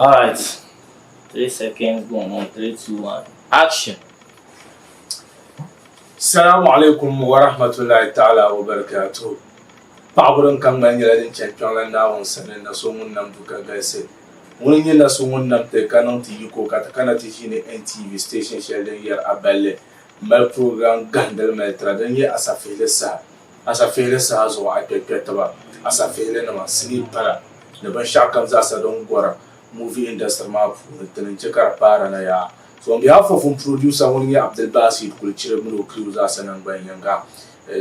Alright, 3 seconds going on, 3, 2, 1, action. Salamu alaikum wa rahmatullahi ta'ala wa barakatuh. Paɣaba din ka ŋmani nyɛla din chani kpiɔŋlan Naawuni sani na so ŋun nam du ka galisi. Ŋuni n-nyɛ na so ŋun nam ti ka niŋ ti yiko ka ti kana ti ʒiini NTV station shɛli din yɛri a balli m-mali program gahindili mali tira din nyɛ Asafihili saha. Asafihili saha zuɣu a kpɛrikpɛritiba, asafihilinima, sinii pala ni binshɛɣu kam zaasa din gɔra movie industry maa puuni ti ni che ka di paara na yaa. So on behalf of n producer ŋun nyɛ Abdulbasit Kulichiri mini o crew zaasa nangban yinga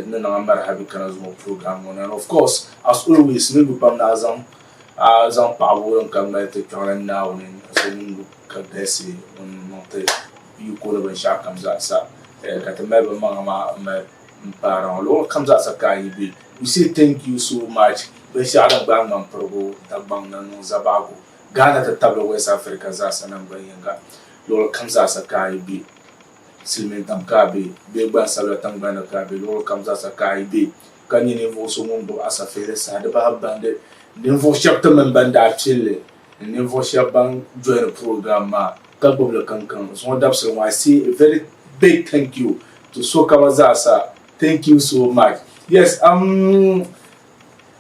ni niŋ a marihabi kana zuŋɔ program ŋɔ ni and of course as always ni lu pam ni a zaŋ a zaŋ paɣibu din ka ŋmali ti kpiɔŋlan Naawuni so ŋun lu ka galisi ŋun niŋ ti yiko ni binshɛɣu kam zaasa ka ti mali bimaŋa maa m-mali m-paari ŋɔ luɣili kam zaasa ka a yi be. We say thank you so much binshɛɣu din gbaai ŋmanpirigu Dagbaŋ ni niŋ Zabaɣigu Ghana ti tabili West Africa zaasa nangban yiŋga luɣili kam zaasa ka a yi be. Silimiin tiŋ ka a be bee gbansabila tiŋgbani ni ka a be luɣili kam zaasa ka a yi be ka nyɛ ninvuɣ so ŋun gbubi asafihili saha di bahi bahindi ninvuɣ shɛba ti mini ban daa pilli ni ninvuɣ shɛba ban join program maa ka gbubi li kankaŋ zuŋɔ dabisili ŋɔ I say a very big thank you to sokama zaasa thank you so much yes um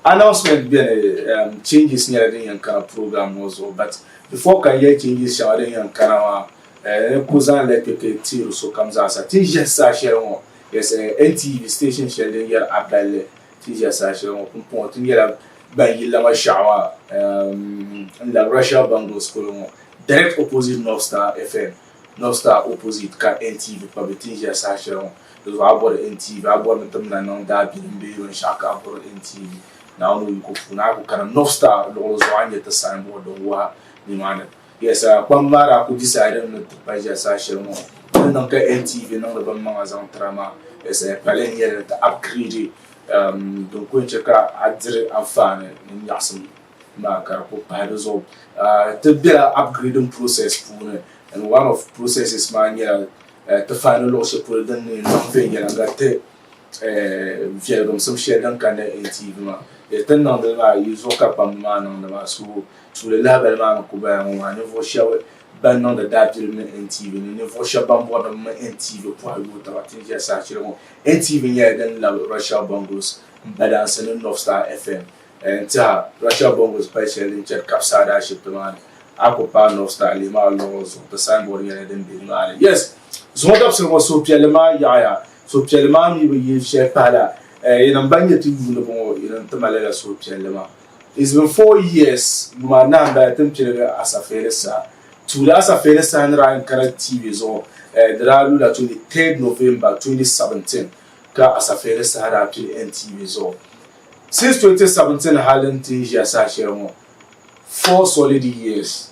announcement beni um, changes nyɛla din yɛn kana program ŋɔ zuɣu but before ka n yɛli changes shɛŋa din yɛn kana maa eh, ni ku zaŋ la kpɛkpɛ teeri sokam zaasa ti ni ʒiɛhi saha shɛli ŋɔ yes eh, NTV station shɛli din yɛri Aballi ti ni ʒiɛhi saha shɛli ŋɔ pumpɔŋɔ ti nyɛla ban yi Lama Shɛɣu maa um, n labi Russia Bangles polo ŋɔ direct opposite North Star FM North Star opposite ka NTV kpa be ti ni ʒiya saha shɛli ŋɔ. Di zuɣu a bɔri NTV, a bɔri ni ti mina niŋ daabilim bee binshɛɣu ka a bɔri NTV. Naawuni o yiko puuni a ku kana North Star luɣili zuɣu a ni nya ti signboard din wahi nimaani. Yes, kpamba maa daa ku decide ni ti pa ʒiya saha shɛli ŋɔ. Di ni niŋ ka NTV niŋdi bɛ maŋa zaŋ tira maa, yes, pali n-nyɛli ni ti upgrade din ku yɛn che ka a diri anfaani ni nyaɣisim maa ka di ku pahi di zuɣu. Ti bela upgrading process puuni and one of processes maa nyɛla ti find luɣi shɛli polo din ni niŋ viɛnyɛliŋga ti viɛligimsim shɛli din kanna NTV maa. Ti ni niŋdi li maa yi zuɣu ka kpamba maa niŋdi maa so tuuli lahabali maa ni ku bala ŋɔ maa ninvuɣu shɛba ban niŋdi daabilim ni NTV ni ninvuɣu shɛba ban bɔri ni bɛ mi NTV pɔhi yooi taba ti ni ʒiya saha shɛli ŋɔ NTV nyɛla din labi Rachel Bongos m-balansi ni North Star FM N tiɛha Russia Bongos pali shɛli din chɛri Kapsaada ashibiti maa ni, a ku paai North Star lihi maa luɣili zuɣu ti signboard nyɛla din be nimaani. Yes! Zuŋɔ dabisili ŋɔ suhupiɛlli maa yaɣiya. Suhupiɛlli maa mi bi yi shɛli pahila yinim ban nyɛ ti yuuniba ŋɔ yinim ti ma lala suhupiɛlli maa. It's been 4 years, yuma anahi m-bala ti ni piligi Asafeeli saha. Tuuli Asafeeli saha ni daa yɛn kana TV zuɣu di daa lula 23rd November 2017 ka Asafeeli saha daa pili NTV zuɣu. Since 2017 hali n ti ʒiya saha shɛli ŋɔ, 4 solid years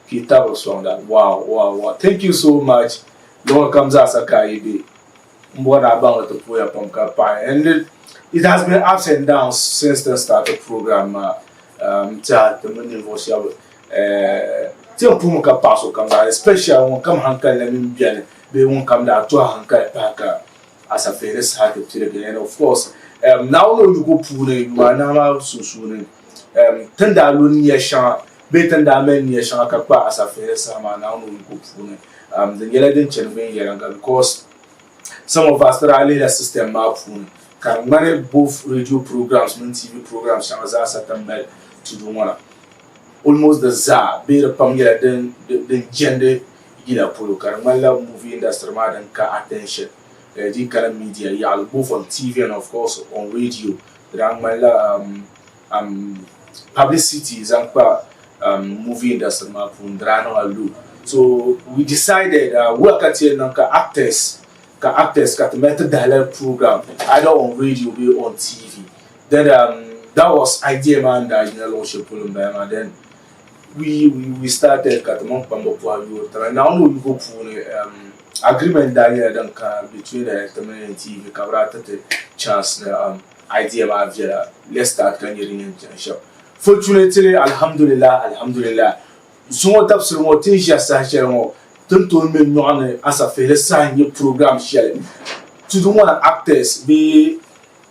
ka yi tabiri sɔŋda. Wow, thank you so much. Luɣili kam zaasa ka a yi be m bɔri ni a baŋ li ti pooya pam ka paɣi and it has been ups and downs since ti start program maa. N tiɛha ti mini ninvuɣu shɛba ti yɛn puhimi ka paɣi sokam zaa, especially ŋun kam hankali na mini beni bee ŋun kam daa tɔhi hankali pahi ka Asafihili saha ti piligi and of course Naawuni o yiko puuni yuma anahi maa sunsuuni ti ni daa lo nia shɛŋa bee ti ni daa mali nia shɛŋa ka kpa Asafihili saha maa Naawuni o yiko puuni di nyɛla din chani viɛnyɛliŋga because some of us ti daa lihila system maa puuni ka di ŋmani both radio programs mini TV programs shɛŋa zaasa ti ni mali tudu ŋɔ na almost di zaa bee di pam nyɛla din jɛndi yila polo ka di ŋmanila movie industry maa din ka attention di kana media yaɣili both on TV and of course on radio di daa ŋmanila um, publicity zaŋ kpa movie industry maa puuni di daa niŋla low. So we decided wula ka ti yɛn niŋ ka actors ka ti mali ti dahalali program either on radio bee on TV. Then that was idea maa n daa yina luɣi shɛli polo n bala maa. Then we started ka ti niŋ kpamba pɔhi yoori tiŋa. Naawuni o yiko puuni agreement daa nyɛla din ka between ti mini NTV ka bi daa ti ti chance ni idea maa viɛla, let's start ka nyɛ din yɛn chani shɛm. Fortunately, alhamdulillah, alhamdulillah, zuŋɔ dabisili ŋɔ ti ni ʒiya saha shɛli ŋɔ ti ni tooi ŋmɛ nyɔɣu ni Asafihili saha n-nyɛ program shɛli tudu ŋɔ na actors bee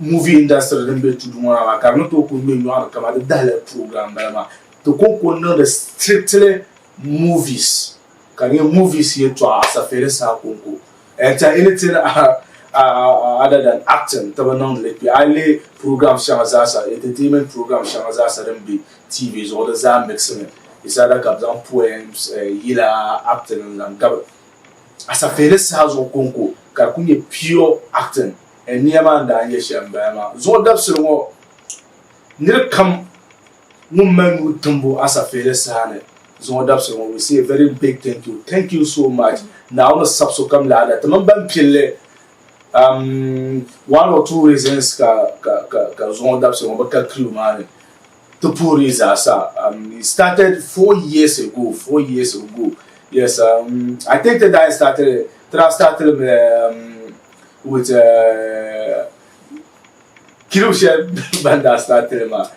movie industry din be tudu ŋɔ na maa ka di ni tooi kuli ŋmɛ nyɔɣu ni kamani di dahila program bala maa. Ti kɔŋko n-niŋdi strictly movies ka di nyɛ movies yɛltɔɣa asafeeli saha kɔŋko. And anything other than acting ti bi niŋdi li kpe. A yi lihi program shɛŋa zaasa, entertainment program shɛŋa zaasa din be TV zuɣu di zaa miximi. It's either ka bɛ zaŋ poems, yila, acting n-zaŋ gabi. Asafeeli saha zuɣu kɔŋko ka di kuli nyɛ pure acting. And nia maa n-daa nyɛ shɛm m-bala maa. Zuɣu dabisili ŋɔ niri kam ŋun mali nuu timbu asafeeli saha ni zuŋɔ dabisili ŋɔ, we say a very big thank you. Thank you so much. Naawuni sab sokam laada. Ti mini ban pilli one or two reasons ka ka ka ka zuŋɔ dabisili ŋɔ bi ka crew maa ni. Ti puhiri yi zaa sa. It started 4 years ago, 4 years ago. Yes, I think that I started, that I started with crew shɛli ban daa start li maa.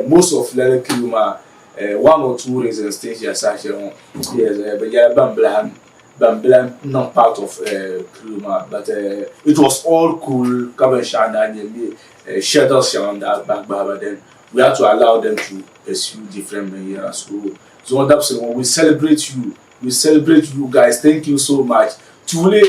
Most of lala crew maa, one or two reasons ti ʒiya saha shɛli ŋɔ, yes, bi nyɛla ban bila niŋ part of crew maa, but it was all cool ka binshaɣu daa nyɛ schedules shɛŋa n daa gbahi gbahi ba, then we had to allow them to pursue different binyɛra. So zuŋɔ dabisili ŋɔ, we celebrate you, we celebrate you guys. Thank you so much. Tuuli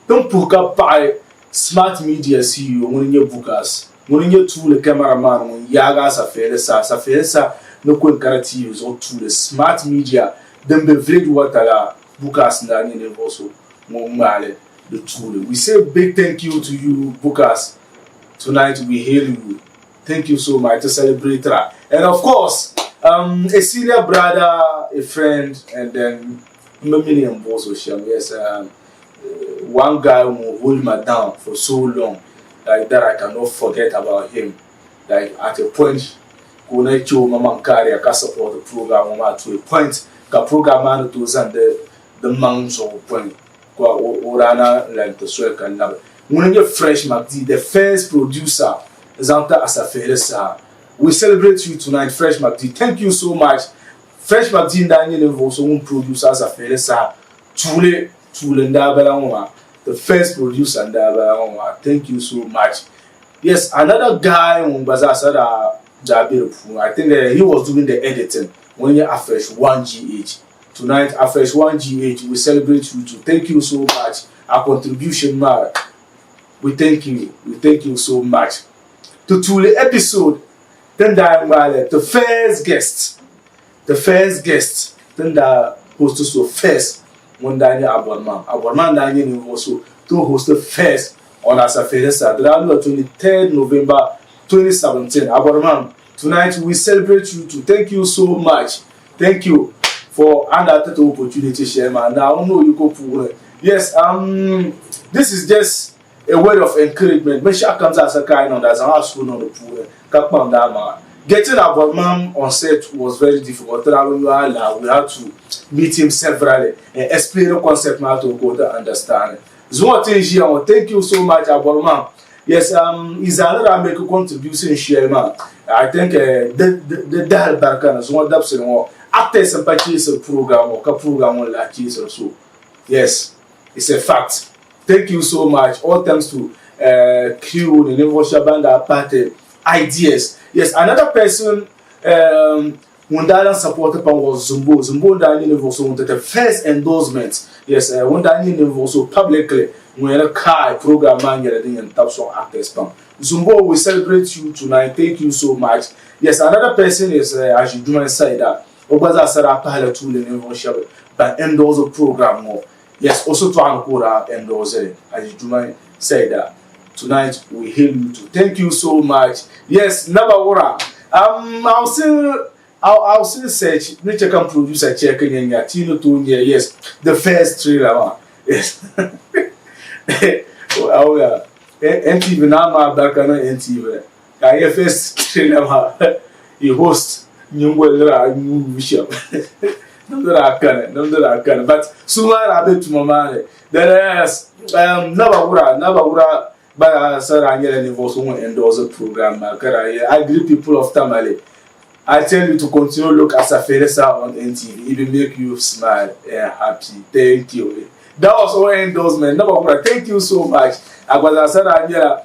din puhi ka paɣi Smart Media CEO ŋuni n-nyɛ Bukas, ŋuni n-nyɛ tuuli cameraman ŋun yaagi Asafeeli sa, Asafeeli sa ni Konkara TV zuɣu tuuli Smart Media din be Village Water la, Bukas n-daa nyɛ ninvuɣ so ŋun ŋmaai li di tuuli. We say big thank you to you, Bukas. Tonight we hail you. Thank you so much to celebrate her. And of course, a senior brother, a friend, and then m mini n buɣisi o shɛm. Yes, one guy who hold me down for so long, like that I cannot forget about him. Like at a point, ka o na chɛ o maŋmaŋ kariya ka support the program ŋɔ maa to a point ka program maa ni tooi zaŋ di maŋ zuɣu point ka o daa na lan ti soli ka labi. Ŋuni n-nyɛ Fresh McD, the first producer zaŋ ti Asafihili saha. We celebrate you tonight, Fresh McD. Thank you so much. Fresh McD n-daa nyɛ ninvuɣ so ŋun produce Asafihili saha. Tuuli, tuuli n-daa bala ŋɔ maa. The first producer n-daa bala ŋɔ maa. Thank you so much. Yes, another guy ŋun gba zaasa daa daa be di puuni. I think he was doing the editing. Ŋuni n-nyɛ Afresh 1GH. Tonight, Afresh 1GH, we celebrate you too. Thank you so much. Our contribution maa, we thank you. We thank you so much. To tuuli episode din daa ŋmaai li, the first guest, the first guest din daa host so first ŋun daa nyɛ Abɔrima. Abɔrima n daa nyɛ ninvuɣ so to host first on Asafeeli sa. Di daa lula 23rd November 2017. Abɔrima, tonight we celebrate you too. Thank you so much. Thank you for and that opportunity share man. Now I know you go pull. Yes, this is just a word of encouragement. Binshɛɣu kam zaa sa ka a yi niŋdi a zaŋ a suhu niŋ di puuni ka kpaŋdi a maŋa. Getting Abɔrima on set was very difficult. Ti daa bi nyo alaha. We had to meet him severally and explain the concept maa to o ka o ti understand. Zuŋɔ ti n ʒiya ŋɔ, thank you so much, Abɔrima. Yes, i zaa ni daa make contribution shɛli maa, I think di dahali barika ni zuŋɔ dabisili ŋɔ actors n pa cheesiri program ŋɔ ka program ŋɔ lahi cheesiri so. Yes, it's a fact. Thank you so much. All thanks to crew ni ninvuɣu shɛba ban daa pahi ti ideas. Yes, another person ŋun daa lan support pam was Zumbo. Zumbo n daa nyɛ ninvuɣu so ŋun ti ti first endorsement. Yes, ŋun daa nyɛ ninvuɣu so publicly ŋun yɛli kai program maa nyɛla din yɛn tabi sɔŋ actors pam. Zumbo, we celebrate you tonight. Thank you so much. Yes, another person is Aji Juman Saida. O gba zaa sa daa pahila tuuli ninvuɣu shɛba ban endorse program ŋɔ. Yes, o shitɔɣu ni ka o daa endorse li. Aji Juman Saida. Tonight we hail you too. Thank you so much. Yes, Nabawura. I'll still search. Ni check and producer check nya Tino to nya. Yes, the first trailer ma. Yes. Oh yeah. NTV na ma barka na NTV. Ka ye first trailer ma. I host nyingoli ra movie shop. Nimdira kani, nimdira kani. But suma ra be tuma maa ni. Then yes, Nabawura, Nabawura gba sara nyɛla ninvuɣu so ŋun endorse program maa ka daa yɛli, "I greet people of Tamale. I tell you to continue look Asafeeli Saha on NTV. It will make you smile and happy." Thank you. That was all endorsement. Nabawura, thank you so much. Agbaza sara nyɛla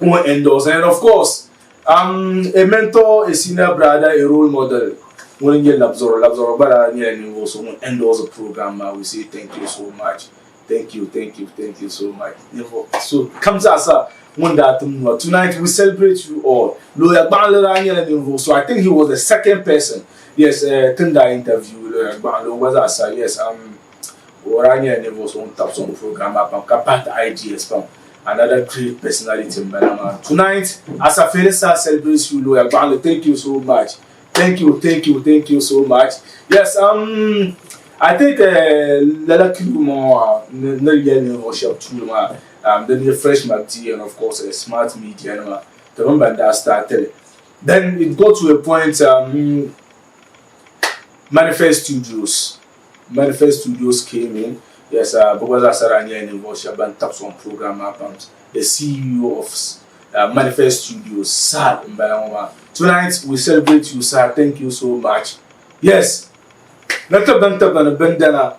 ŋun endorse. And of course, a mentor, a senior brother, a role model. Ŋuni n-nyɛ Labzɔro. Labzɔro gba daa nyɛla ninvuɣ so ŋun endorse program maa. We say thank you so much. Thank you, thank you, thank you so much. Ninvuɣ so kam zaasa ŋun daa tim nua. Tonight we celebrate you all. Lawyer Gbaɣinli daa nyɛla ninvuɣ so. I think he was the second person. Yes, eh, tin daa interview Lawyer Gbaɣinli o gba zaasa. Yes, um, o daa nyɛla ninvuɣ so ŋun tabi sɔŋ program maa pam ka pahi ti ideas pam. Another great personality m-bala maa. Tonight, Asafeli Saa celebrates you, Lawyer Gbaɣinli. Thank you so much. Thank you, thank you, thank you so much. Yes, um, I think uh, lala crew maa ni yɛli ninvuɣ shɛba tuuli maa um, din nyɛ Fresh McD and of course uh, Smart Media nima ti mini ban daa start li. Then it got to a point um, Manifest Studios Manifest Studios came in. Yes, uh, bɛ gba zaa sa daa nyɛla ninvuɣ shɛba ban tabi sɔŋ program maa pam. The CEO of uh, Manifest Studios, Saad n bala ŋɔ maa. Tonight we celebrate you, Saad. Thank you so much. Yes, na ti bin ti bini bindana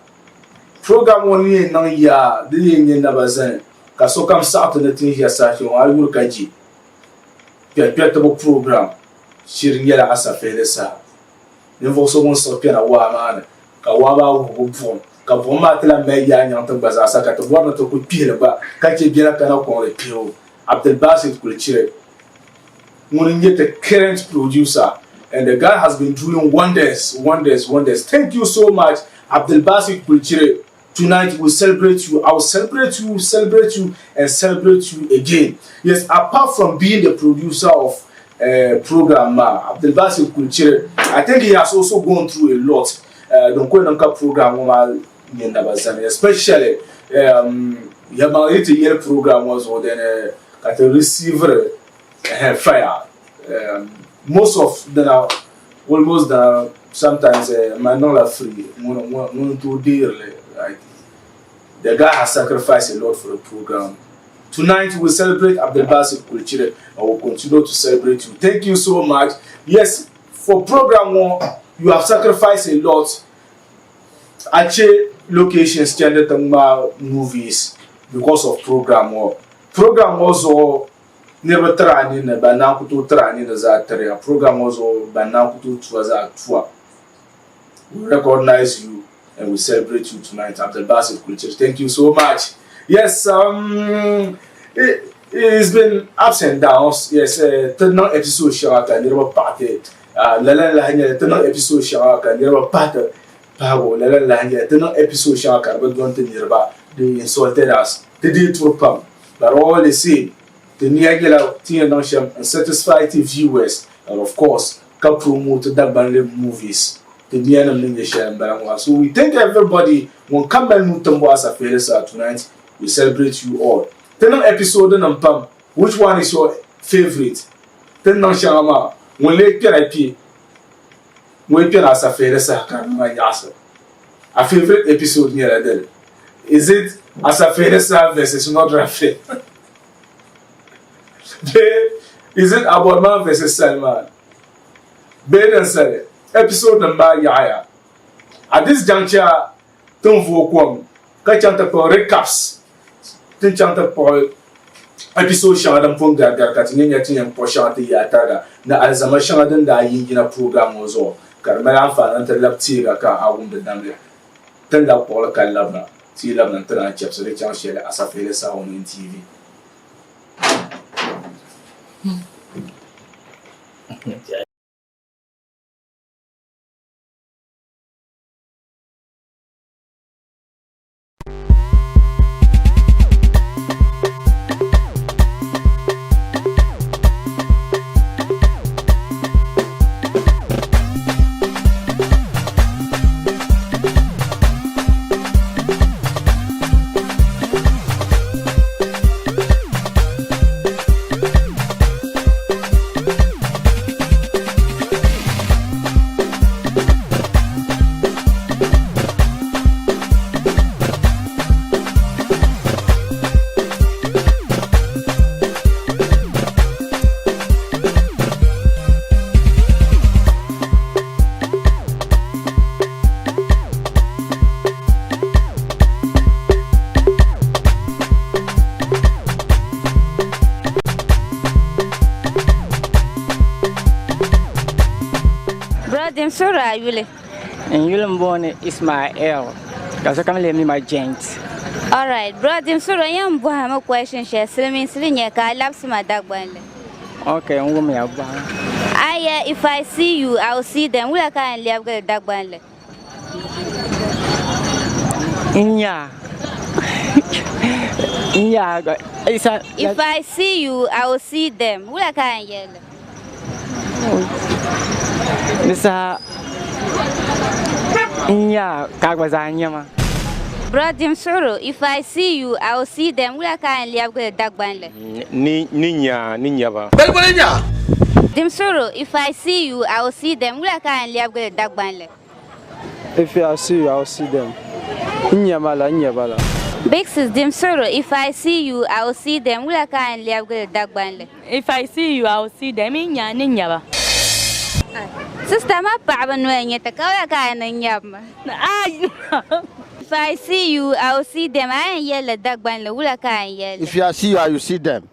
program ŋɔ ni yɛn niŋ yaa di yɛn nyɛ naba zani ka sokam saɣiti ni ti ni ʒiya saha shɛli ŋɔ a yuri ka je kpɛrikpɛritibu program shiri nyɛla asafihili saha. Ninvuɣ so ŋun siɣi kpɛna waa maa ni, ka waa maa wuhibu buɣim, ka buɣim maa ti lan mali yaa nyaŋ ti gba zaasa, ka ti bɔri ni ti ku kpihi li gba, ka chɛ bɛla kana kɔŋ li kpihibu. Abdulbasit Kulichire ŋuni n-nyɛ ti current producer and the guy has been doing wonders, wonders, wonders. Thank you so much Abdulbasit Kulichire. Tonight we celebrate you. I will celebrate you, celebrate you, and celebrate you again. Yes, apart from being the producer of program maa, Abdulbasit Kulichire, I think he has also gone through a lot. Din kuli niŋ ka program ŋɔ maa nyɛ naba zani, especially um, yɛlimaŋli yi ti yɛli program ŋɔ zuɣu then ka ti receive fire. Most of dina almost dina sometimes man niŋla free ŋun n tooi deeri li like the guy has sacrificed a lot for the program. Tonight we celebrate Abdulbasit Kulichire and we continue to celebrate you. Thank you so much. Yes, for program ŋɔ you have sacrificed a lot. A che locations chandi ti ŋmaai movies because of program ŋɔ. Program ŋɔ zuɣu niriba tiri a ninni ban naan ku tooi tiri a ninni zaa tiri ya. Program ŋɔ zuɣu ban naan ku tooi tua zaa tua. We recognize you and we celebrate you tonight. Abdulbasit Kulichiri, thank you so much. Yes, it, it's been ups and downs. Yes, ti niŋ episode shɛŋa ka niriba paɣi ti. Lala n-lahi nyɛli ti niŋ episode shɛŋa ka niriba pahi ti pahigu. Lala n-lahi nyɛli ti niŋ episode shɛŋa ka di bi dɔni ti niriba. They insulted us. Ti deei turi pam. But all the same, ti nia nyɛla ti yɛn niŋ shɛm n satisfy ti viewers and of course ka promote Dagbanli movies. Ti nia nim ni nyɛ shɛli n bala ŋɔ. So we thank everybody ŋun kam mali nuu timbu Asafeeli saha tonight. We celebrate you all. Ti niŋ episode nim pam. Which one is your favourite? Ti ni niŋ shɛŋa maa ŋun lee kpɛra kpe ŋun yi kpɛna Asafeeli saha ka di niŋ a nyaɣisim. A favourite episode nyɛla dini? Is it Asafeeli saha versus Nordrafe? Bee is it Abodman versus Salman? Bee din sali episode nim maa yaɣaya. At this juncture ti ni vooi kom ka chaŋ ti kpuɣi recaps ti ni chaŋ ti kpuɣi episode shɛŋa din pun garigari ka ti nya nya ti yɛn kpuɣi shɛŋa ti yaai tariga ni alizama shɛŋa din daa yi yina program ŋɔ zuɣu ka di mali anfaani ni ti labi teega ka a wumdi damli ti ni labi kpuɣili ka labina ti yi labina n-ti naan chɛbisi di chaŋ shɛli Asafihili Saha ŋɔ mini TV. Bro suhiri a yuli. N yuli m-booni Ismael ka sokam lee mi ma Jent. Alright, bro suhiri n yɛn bɔhimi question shɛli silimiinsili n-nyɛ ka a labisi ma Dagbanli. Ok, n wumya bɔhim. Aya, if I see you, I will see them. Wula ka a yɛn lɛbigi li Dagbanli? N nya n nya isa. If I see you, I will see them. Wula ka a yɛn yɛli? Di saha n nya ka a gba zaa nya ma. Bro Dimsuɣuro, if I see you, I will see them. Wula ka a yɛn lɛbigi li Dagbanli? Ni ni nya ni nya ba. Dimsuɣuro, if I see you, I will see them. Wula ka a yɛn lɛbigi li Dagbanli? If I see you, I will see them. N nya ma la, n nya ba la. Big sis, Dimsuɣuro, if I see you, I will see them. Wula ka a yɛn lɛbigi li Dagbanli? If I see you, I will see them. N nya ni nya ba. Sister ma paɣaba noya n-nyɛ ti ka wula ka a yɛn niŋ nyabi ma? If I see you, I will see them. A yɛn yɛli li Dagbanli, wula ka a yɛn yɛli li? If I see you, I will see them.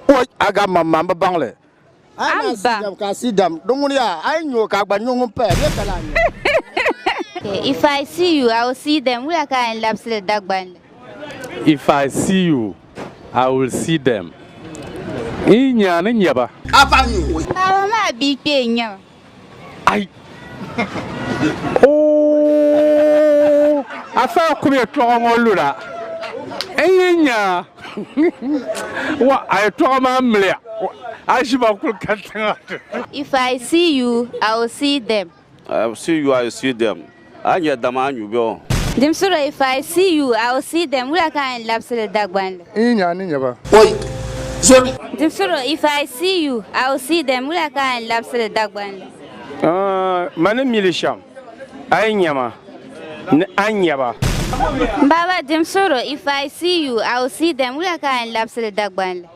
Oi, a ga mam ma, m bi baŋ li. A yi Am naan see baŋ. them ka a see them, di ŋuni yaa, a yi nya o ka a gba nya ŋun paya, bee ka lahi nya o? Okay, if I see you, I will see them. Wula ka a yɛn labisi li Dagbanli? If I see you, I will see them. N yi nya a ni nya ba. Paɣaba maa bia kpee n-nyɛ ma. Ai! Ooh! Afa kum yɛtɔɣa ŋɔ luna. N yi nya wa a yɛtɔɣa maa miliya, a ʒiba kuli ka tiŋa. If I see you, I will see them. I see you, I see them. A nya dama a nyu bɛ o. Dimsuro, if I see you, I will see them. Wula ka a yɛn labisi li Dagbanli? N yi nya a ni nya ba. Dimsuro, if I see you, I will see them. Wula ka a yɛn labisi li Dagbanli? Ma ni mi li shɛm, a yi nya ma, ni a ni nya ba. Baba, Dimsuro, if I see you, I will see them. Wula ka a yɛn labisi li Dagbanli?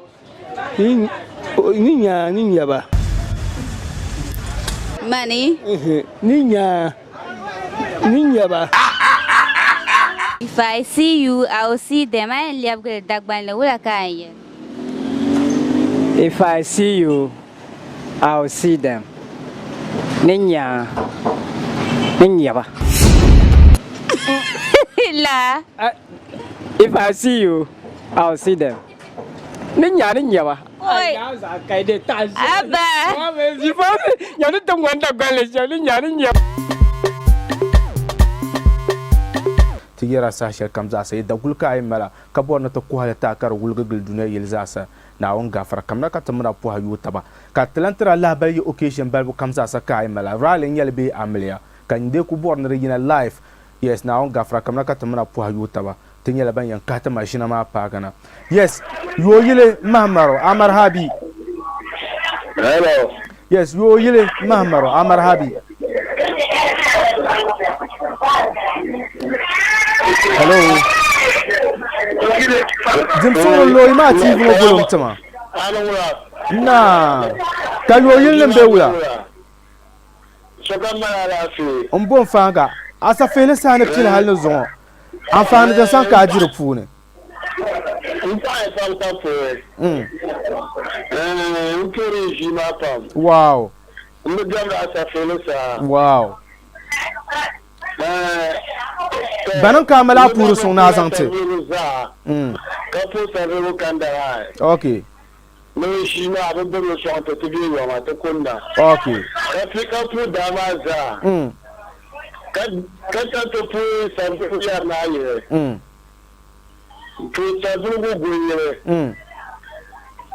N yi nya a ni nya ba. Mani? Ni nya ni nya ba. If I see you, I will see them. A yɛn lɛbigi li Dagbanli, wula ka a yɛn yɛli? If I see you, I will see them. Ni nya ni nya ba. La. If I see you, I will see them. Ni nya ni nya ba. Oi. Abba. Nya ni tiŋgbani Dagbanli shɛm, ni nya ni nya ba. Ti yɛra saha shɛli kam zaasa yi daguli ka a yi mala, ka bɔri ni ti kuhi li ti a ka di wuligi gili dunia yili zaasa. Naawuni gaafara kamina ka ti mini a pɔha yooi taba, ka ti lan tir a lahibali yi occasion balibu kam zaasa ka a yi mala rally n-nyɛ li bee amiliya, ka n dee ku bɔri ni di yina live. Yes, Naawuni gaafara kamina ka ti mini a pɔha yooi taba. Ti nyɛla ban yɛn kahi ti maʒina maa paagi na. Yes, yooi yili m-mahi maro, a marhabi. Hello. Yes, yooi yili m-mahi maro, a marhabi. Hello. Dim suɣuri looyi maa TV ŋɔ volume tima. Naa. Ka yooi yili nim be wula? N bo n faaŋa a safihili saha ni pili hali ni zuŋɔ anfaani din saŋ ka a di di puuni. N paɣi pam ka puhi. N puhiri n ʒii maa pam. Wow. N bi diɛmdi a safihili saha. Wow. Bani n ka a mali a puhiri suŋ ni a zaŋ ti. Ka puhi safihili Kandahar. Okay. Ni n ʒii maa bi biri li sɔŋ ti ti be yoma ti kunna. Okay. Ka ti ka puhi daa maa zaa. Ka ka ta ti puhi sabbiligu yɛri ni a yihi. N puhi sabbiligu gunyili.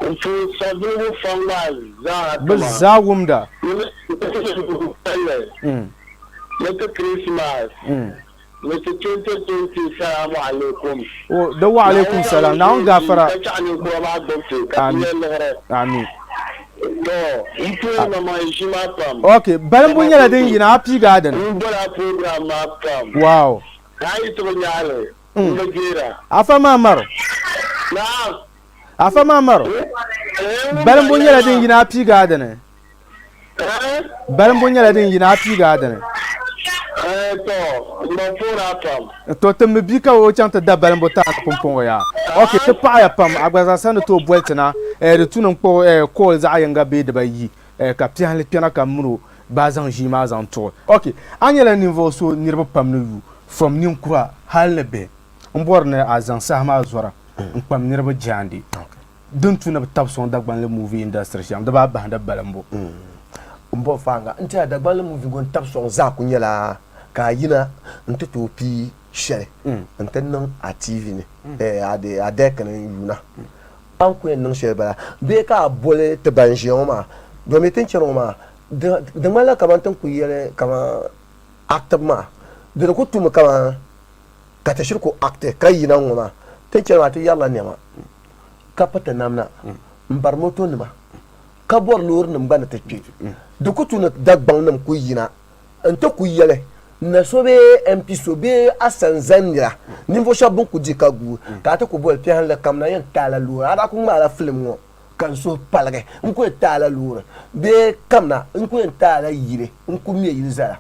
N puhi sabbiligu faŋ maa zaa Bɛ tuma. zaa wumda. Ni ni ti Christmas. Ni ti 2020 Salamu alaikum. O, di wa alaikum salam. Naawuni gaafara. Ka chaɣ ninkura maa gbubi ti ka ti Amin. nyɛ liɣiri. Amin. To, m puhi ma maa ʒi maa pam. Ok, balimbu nyɛla din yina a piigi a dini. M boli a program maa pam. Wow. Ka a yi ti bi nyaai li, m bi deera. Afa Maamaro. Naam. Afa Maamaro. Eh, Balimbu nyɛla din yina a piigi a dini. Eh? Balimbu nyɛla din yina a piigi a dini. Eh, to, m ba puhiri a pam. To ti mi bia ka o chaŋ ti da balimbu taani pumpɔŋɔ yaa. Ok, ti paɣiya pam, a gba zaa sa ni tooi boli ti na, eh, di tu ni n kpuɣi, eh, call zaɣ yiŋga bee dibayi, eh, ka piɛhili kpɛna ka m mini o, baa zaŋ ʒii maa zaŋ tuɣi. Ok, a nyɛla ninvuɣ so niriba pam ni yu from ninkura hal ni bihi. M bɔri ni a zaŋ saha maa zɔra n-kpam niriba jaande din tu ni bɛ tabi sɔŋ Dagbanli movie industry shɛm di baa bahindi balimbu. M bɔri faaŋa n-ti a Dagbanli movie ŋɔ n-tabi sɔŋ zaa ku nyɛla ka a yina n-ti tooi pii shɛli n-ti niŋ a TV ni a deck ni n-yuuna. A ni ku yɛn niŋ shɛli bala bee ka a boli ti ban ʒiya ŋɔ maa domi ti ni chani ŋɔ maa di ŋmanila kamani ti ni ku yɛli kamani active maa di di ku tumi kamani ka ti shiri ku acti ka yina ŋɔ maa ti ni chani maa ti yɛrila nɛma ka piti namda m-bari motonima ka bɔri loorinima gba ni ti kpe di ku tu ni Dagbaŋ nim ku yina n-ti ku yɛli na so bee MP so bee asanza nira ninvuɣ shɛba bɛn ku di ka guui ka a ti ku boli piɛhinli kam na yɛn taai la loori a daa ku ŋmaala filim ŋɔ ka n suhu paligi n ku yɛn taai la loori bee kam na n ku yɛn taai la yili n ku me yili zala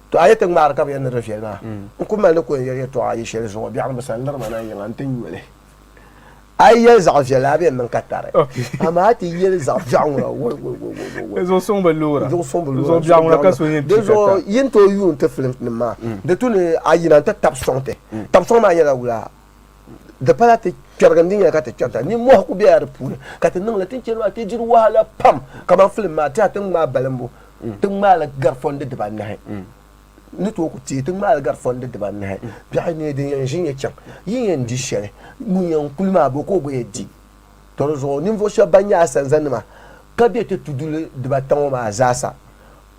to a yi ti ŋmaari ka bɛ yɛn ni di viɛli maa n ku mali ni ku yɛn yɛli yɛtɔɣa ayi shɛli zuɣu biɛɣuni bi sa n lirima na yiŋa n ti nyoli. A yi yɛli zaɣ viɛlli a bi yɛn niŋ ka tari, amaa a ti yɛli zaɣ biɛɣu ŋuna woi woi woi woi woi. Zuɣu suŋ bi loora. Zuɣu suŋ bi loora. Zuɣu biɛɣu ŋuna ka so yɛn pii ka tari. Di zuɣu yi ni tooi yuun ti filim nim maa, di tu ni a yina n-ti tabi sɔŋ ti. Tabi sɔŋ maa nyɛla wula? Di pala ti kpɛrigi n-di nyɛla ka ti kpɛrita. Nimmohi ku bela di puuni ka ti niŋ li. Ti ni chani maa ti diri wahala pam kaman filim maa ti a ti ŋmaai balimbu, ti ŋmaai li gari fɔndi dibanahi. ni tooi ku teei ti ŋmaali gari fɔndi dibanahi biɛɣu ni din yɛn ʒi n-yɛ chaŋ yi yɛn di shɛli ŋun yɛn kuli maa bo ka o gba yɛn di. Tɔ di zuɣu ninvuɣ shɛba ban nyɛ asanzanima ka be ti tuduli dibata ŋɔ maa zaasa,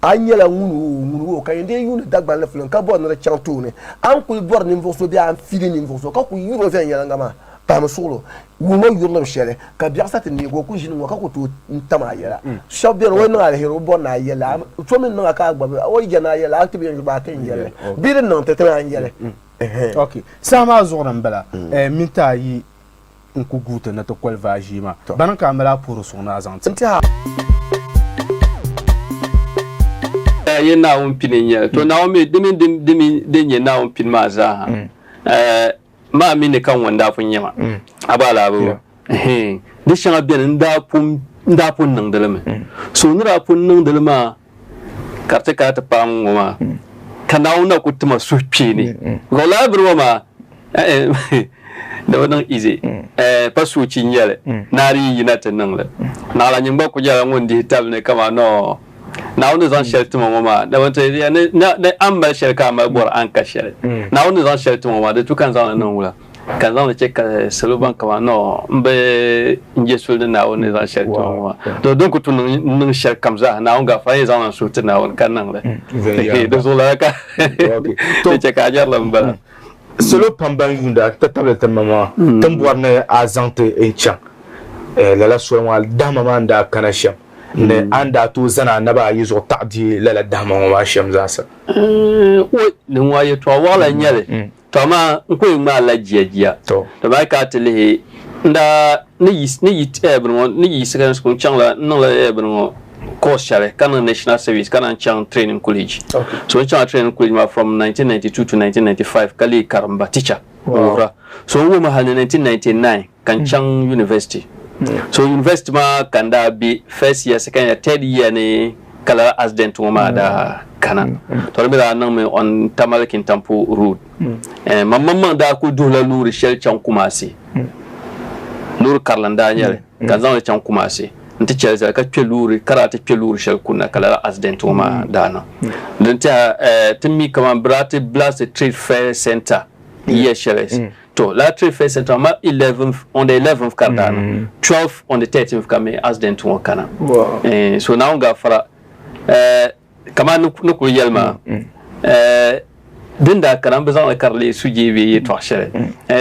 a nyɛla ŋun o ŋun o ka yɛn dii yuuni Dagbanli filiŋ ka bɔri ni di chaŋ tooni, a ni kuli bɔri ninvuɣ so bee a ni fiili ninvuɣ so ka kuli yuri o viɛnyɛliŋga maa pahimi suɣilo wum o yurilim shɛli ka biɛɣu sa ti neegi o ku ʒini ŋɔ ka ku tooi tam a yɛla. Shɛba beni o yi niŋ aliheri o bɔri ni a yɛli a so mi niŋ a ka a gba bi o yi je ni a yɛli a ti bi yɛn gba a ti yɛn yɛli bee di niŋ ti ti naan yɛli. Ok saha maa zuɣu ni m-bala minti ayi n ku guui ti ni ti koli vaai ʒii maa bani ka a mali a puhiri suŋ ni a zaŋ ti. Yi Naawuni pini n-nyɛ li. To Naawuni mi di mini di mini din nyɛ Naawuni pini maa zaa ha. Maa mi ni ka ŋɔ n-daa pun nyɛ ma. A gba alaa bi bo. Ɛhɛn. Di shɛŋa beni n daa pun, n daa pun niŋdi li mi. So n ni daa pun niŋdi li maa ka di ti kana ti paai ŋ-ŋɔ maa, ka Naawuni na ku ti ma suhukpeeni. Because lala bini ŋɔ maa, ɛɛn, di bi niŋ easy. Ɛɛn, pa soochi n-nyɛ li ni a di yi yina ti niŋ li. Naɣila nyin gba ku nyɛla ŋun dihi tabili ni kaman nɔɔ Naawuni ni zaŋ shɛli ti ma ŋɔ maa, dama ti yɛliya ni ni a ni mali shɛli ka a mali bɔri a ni ka shɛli. Naawuni ni zaŋ shɛli ti ma ŋɔ maa, di tu ka n zaŋ li niŋ wula? Ka n zaŋ li chɛ ka salo baŋ kaman nɔɔ m bi n-je suli ni Naawuni ni zaŋ shɛli ti ma ŋɔ maa. To din ku tu n niŋ shɛlikam zaa, Naawuni gaafara n-yɛn zaŋ la n suhu ti Naawuni ka niŋ li. Di zuɣu lala ka di chɛ ka a nyari li m-bala. Salo pam ban yuunda ti tabili ti ma maa, ti ni bɔri ni a zaŋ ti n-chaŋ lala soli ŋɔ, dahima maa ni daa kana shɛm ni a ni daa tooi zani a naba ayi zuɣu taɣi deei lala dahima ŋɔ maa shɛm zaasa. Oi, din ŋɔ yɛtɔɣ wɔɣila n-nyɛ li, tɔ amaa n ku yɛn ŋmaai li la jia jia. Tɔ amaa ka a ti lihi n daa ni yi ni yi bini ŋɔ ni yi secondary school n chaŋla n niŋla bini ŋɔ course shɛli ka niŋ national service ka naan chaŋ training college. So n chaŋla training college maa from 1992 to 1995 ka leei karimba teacher n wuhira. So n wuhimi hali ni 1999 ka n chaŋ university. So university maa ka n daa be first year, second year, third year ni ka lala accident ŋɔ maa daa kana. To di mi daa niŋmi on Tamale Kintampo road. Man maŋmaŋ daa kuli duhila loori shɛli chaŋ Kumasi. Loori karili n daa nyɛli ka n zaŋli chaŋ Kumasi n ti chɛli zali ka kpɛ loori ka daa ti kpɛ loori shɛli kunna ka lala accident ŋɔ maa daa niŋ. Din tiɛha ti mi kaman bɛ daa ti blast Trade Fair Centre yiya shɛli. To lala Trade Fair Centre maa 11th on the 11th ka di daa niŋ 12th on the 13th ka mi accident ŋɔ kana. So Naawuni gaafara kamani ni kuli yɛli maa din daa kana n bi zaŋli ka di leei sujee bee yɛltɔɣa shɛli.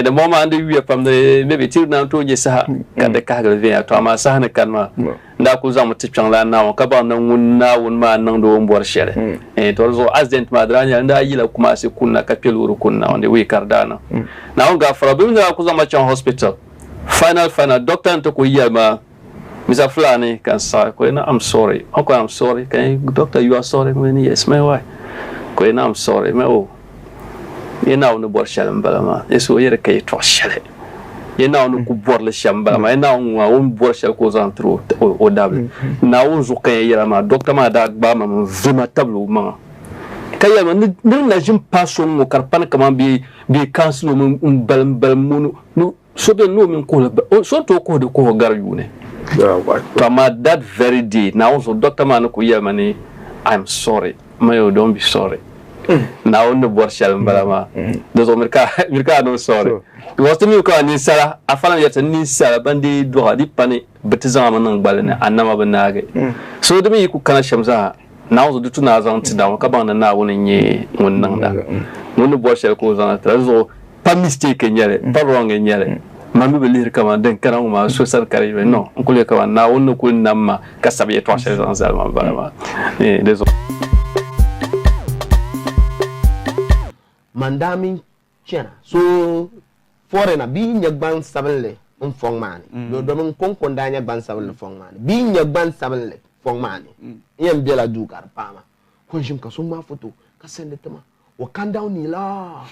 Dimbɔŋɔ maa n di yuya pam ni maybe ti naan tooi nya saha ka di kahigili viɛnya. To amaa saha ni kani maa n daa kuli zaŋmi ti kpiɔŋlan Naawuni ka baŋ ni ŋun Naawuni maa niŋdi o ni bɔri shɛli. To di zuɣu accident maa di daa nyɛla n daa yila Kumasi kunna ka kpe loori kunna on the way ka di daa niŋ. Naawuni gaafara bɛ mi ni daa kuli zaŋ ma chaŋ hospital final final doctor ni ti kuli yɛli ma Mr. Fulani ka n saɣi ka o yɛli I'm sorry okay I'm sorry ka n doctor you are sorry mo yɛli yes my why ka o yɛli I'm sorry ma oh yɛ Naawuni ni bɔri shɛli m-bala maa yes o yɛli ka yɛtɔɣ shɛli. Ya Naawuni ni ku bɔri li shɛm m-bala maa. Ya Naawuni ŋun maa, o ni bɔri shɛli ka o zaŋ tiri o dabili. Naawuni zuɣu ka n yɛn yɛli a maa, dɔkta maa daa gbaai ma mi n-vi ma tabili o maŋa ka yɛli ma ni di na ʒini paai so ŋ-ŋɔ ka di pani kaman bɛ kansili o mi m-balim balim o ni so beni ni o mini kuhili so ni tooi kuhi di kuhi gari yuuni. To amaa that very day Naawuni zuɣu dɔkta maa ni kuli yɛli ma ni I'm sorry. Mayo don't be sorry. Naawuni ni bɔri shɛli m-bala maa. Di zuɣu miri ka miri ka a niŋ sorry. Because ti mi ka ninsala, a fana yɛri ti ninsala ban dii dɔɣi di pa ni bɛ ti zaŋ a mi niŋ gbali ni a nama bi naagi. So di mi yi ku kana shɛm zaa, Naawuni zuɣu di tu ni a zaŋ ti Naawuni ka baŋ ni Naawuni n-nyɛ ŋun niŋda. Ŋun ni bɔri shɛli ka o zaŋ ti a. Di zuɣu pa mistake n-nyɛ li, pa wrong n-nyɛ li. Man mi bi lihiri kaman din kana ŋɔ maa so sani ka di yi no, n kuli yɛ kaman Naawuni ni kuli nam ma ka sabi yɛtɔɣ shɛli zaŋ zali ma m-bala maa. Di zuɣu. Man daa min chana so foreigner bia nyɛ gban sabinli n fɔŋ maa ni domin n konko n daa nyɛ gban sabinli fɔŋ maa ni bia nyɛ gban sabinli fɔŋ maa ni n yɛn bela duu ka di paai ma ko n ʒimi ka so ŋmaai foto ka send ti ma 我看到你了，